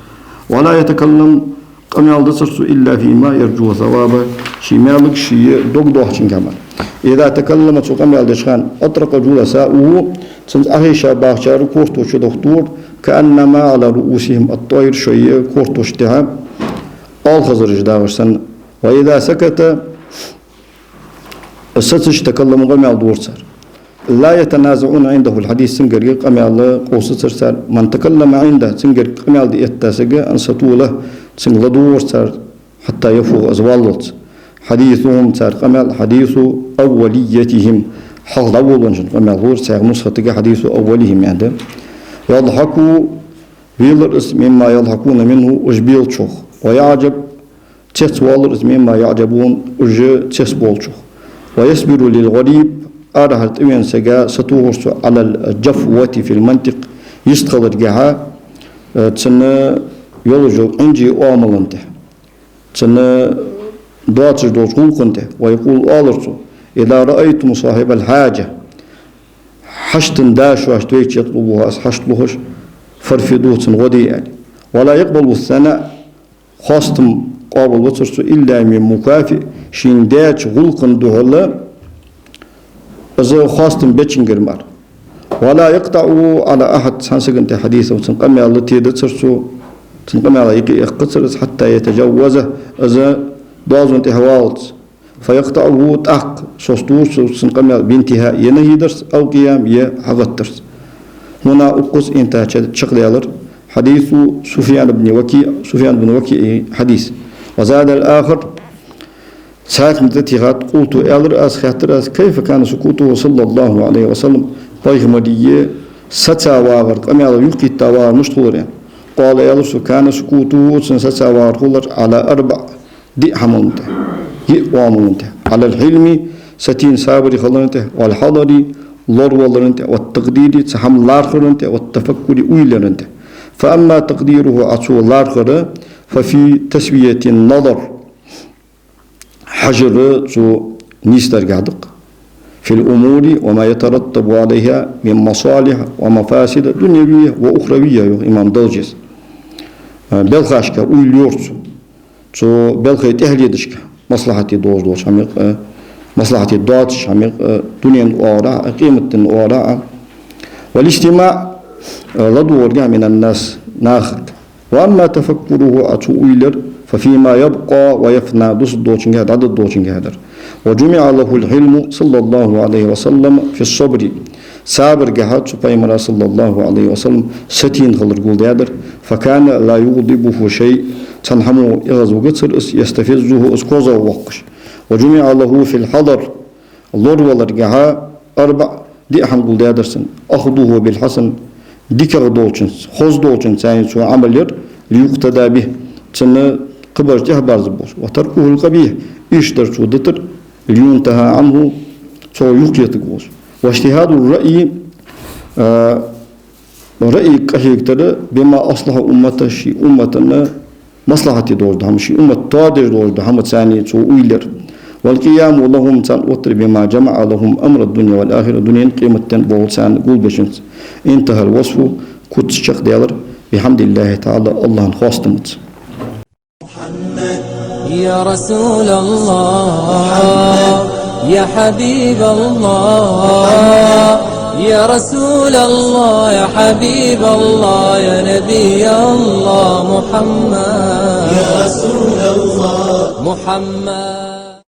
ولا يتكلم, къамаьл дацар цо, إلا فيما يرجو ثوابه, ший маьлага ший дог доахачунга мара. إذا تكلم, цо къамаьл деча хана, أطرق جلساؤه, цунца Ӏохайша бахачар корта чу дохтор, كأنما على رؤوسهم الطير, шоай кортош тӀа оалхазараш дагӀаш санна. وإذا سكت, сецаш, تكلم, къамаьл дора цар. لا يتنازعون عنده الحديث, цунгара къамаьл къовсацар цар. من تكلم عنده, цунгара къамаьл де этта саг, أنصتوا له, цунга ладувгӀар цар, حتى يفوق, из валлалца. حديثهم, цар къамаьл, حديث أوليتهم, хьалха дӀаволавенначун къамаьл хилар, цхьан нусхатага حديث أولهم аьнна да. يضحك, велар из, مما يضحكون منه, уж белачох. ويعجب, цецвоалар из, مما يعجبون, уж цецболчох. ويصبر للغريب, арахьара тӀавена сага сатохар цо, على الجفوة في المنطق, йистхиларгахьа, э, цун йолаш йола Ӏинжи оамала тӀа, цун доацаш долча гӀулакха тӀа. ويقول, оалар цо: إذا رأيتم صاحب الحاجة, хьашта да шоашта вайча, يطلبها, из хьашт лохаш, فارفدوه, цунна гӀо де, аьле. ولا يقبل الثناء, хоастам къоабалвацар цо, إلا من مكافئ, шийна даьча гӀулакха духьала из хоастам бечунгара мара. ولا يقطعه على أحد, цхьан сага тӀа, حديثه, цун къамаьл тедацар цо, цун къамаьла юкъе эккхацар из, حتى يتجاوزه, из доазон тӀа валлалца. فيقطعه, тӀаккха состор цо цун къамаьл, بانتهاء, е нахьи дарца, أو قيام, е хьагӀаттарца. هنا, укхаза, انتهى, ча-, чакхдаьлар حديث سفيان بن وكيع, Суфьян бин Вакиъий хьадис. وزاد الآخر, цхьаькханна тӀатехад: قلت, аьлар аз, хаьттар аз: كيف كان سكوته صلى الله عليه وسلم, пайхамара сацавагӀар, къамаьл юхакхийтта вагӀар мишта хулар, аьнна. قال, аьлар цо: كان سكوته, цун сацавагӀар хулар, على أربع, диъ хӀаман тӀа, диъ оамалан тӀа: على الحلم, сатийна, сабаре хиларан тӀа, والحذر, лораваларан тӀа, والتقدير, цхьа хӀама лархӀаран тӀа, والتفكر, уйларан тӀа. فأما تقديره, Ӏа цо лархӀар, ففي تسوية النظر, хьажар цо нийсдаргахьа да-кх, في الأمور وما يترتب عليها من مصالح ومفاسد دنيوية وأخروية, йоах имам Далжес. Э, балхашка уйла йора цо. Цу балхай тӀехьале деча маслахьате долаш долча хӀамах, э, маслахьате доацача хӀамах, э, дунен оагӀорахьа а, къематден оагӀорахьа а. والاستماع, э, ладувгӀаргахьа, من الناس, нахага. وأما تفكره, Ӏа цо уйлар, ففيما يبقى ويفنى, дусаргдолчунгахьа, дӀадоагӀаргдолчунгахьа дар. وجمع له الحلم صلى الله عليه وسلم في الصبر. Сабаргахьа цу пайхамара, صلى الله عليه وسلم, сатийна хилар гулдаьдар. فكان لا يغضبه شيء, цхьан хӀамо эгӀазвугацар из, يستفزه, из коза воаккхаш. وجمع له في الحذر, лораваларгахьа, أربع, диъ хӀама гулдаьдар цун. أخذه بالحسن, дикагӀа долчунца, хоза долчунца цхьана цо Ӏамал яр, ليقتدى به, цунна кхыбараш тӀехьабарза болаш. وتركه القبيح, ийрча дар цо дитар, لينتهى عنه, цох юхакхетаргволаш. واجتهاد الرأي, а, раъйага къахьегатар, بما أصلح أمته, ший уммата маслахьате долаш дола хӀама, ший уммат тоадеш долаш дола хӀама цхьана цо уйлар. والقيام لهم, царна оттар, بما جمع لهم أمر الدنيا والآخرة, дунен, къематден болх царна гулбечунца. انتهى الوصف, куц чакхдаьлар, بحمد الله تعالى, АллахӀа хоастамца. يا رسول الله، يا حبيب الله، يا رسول الله، يا حبيب الله، يا نبي الله محمد. يا رسول الله. محمد.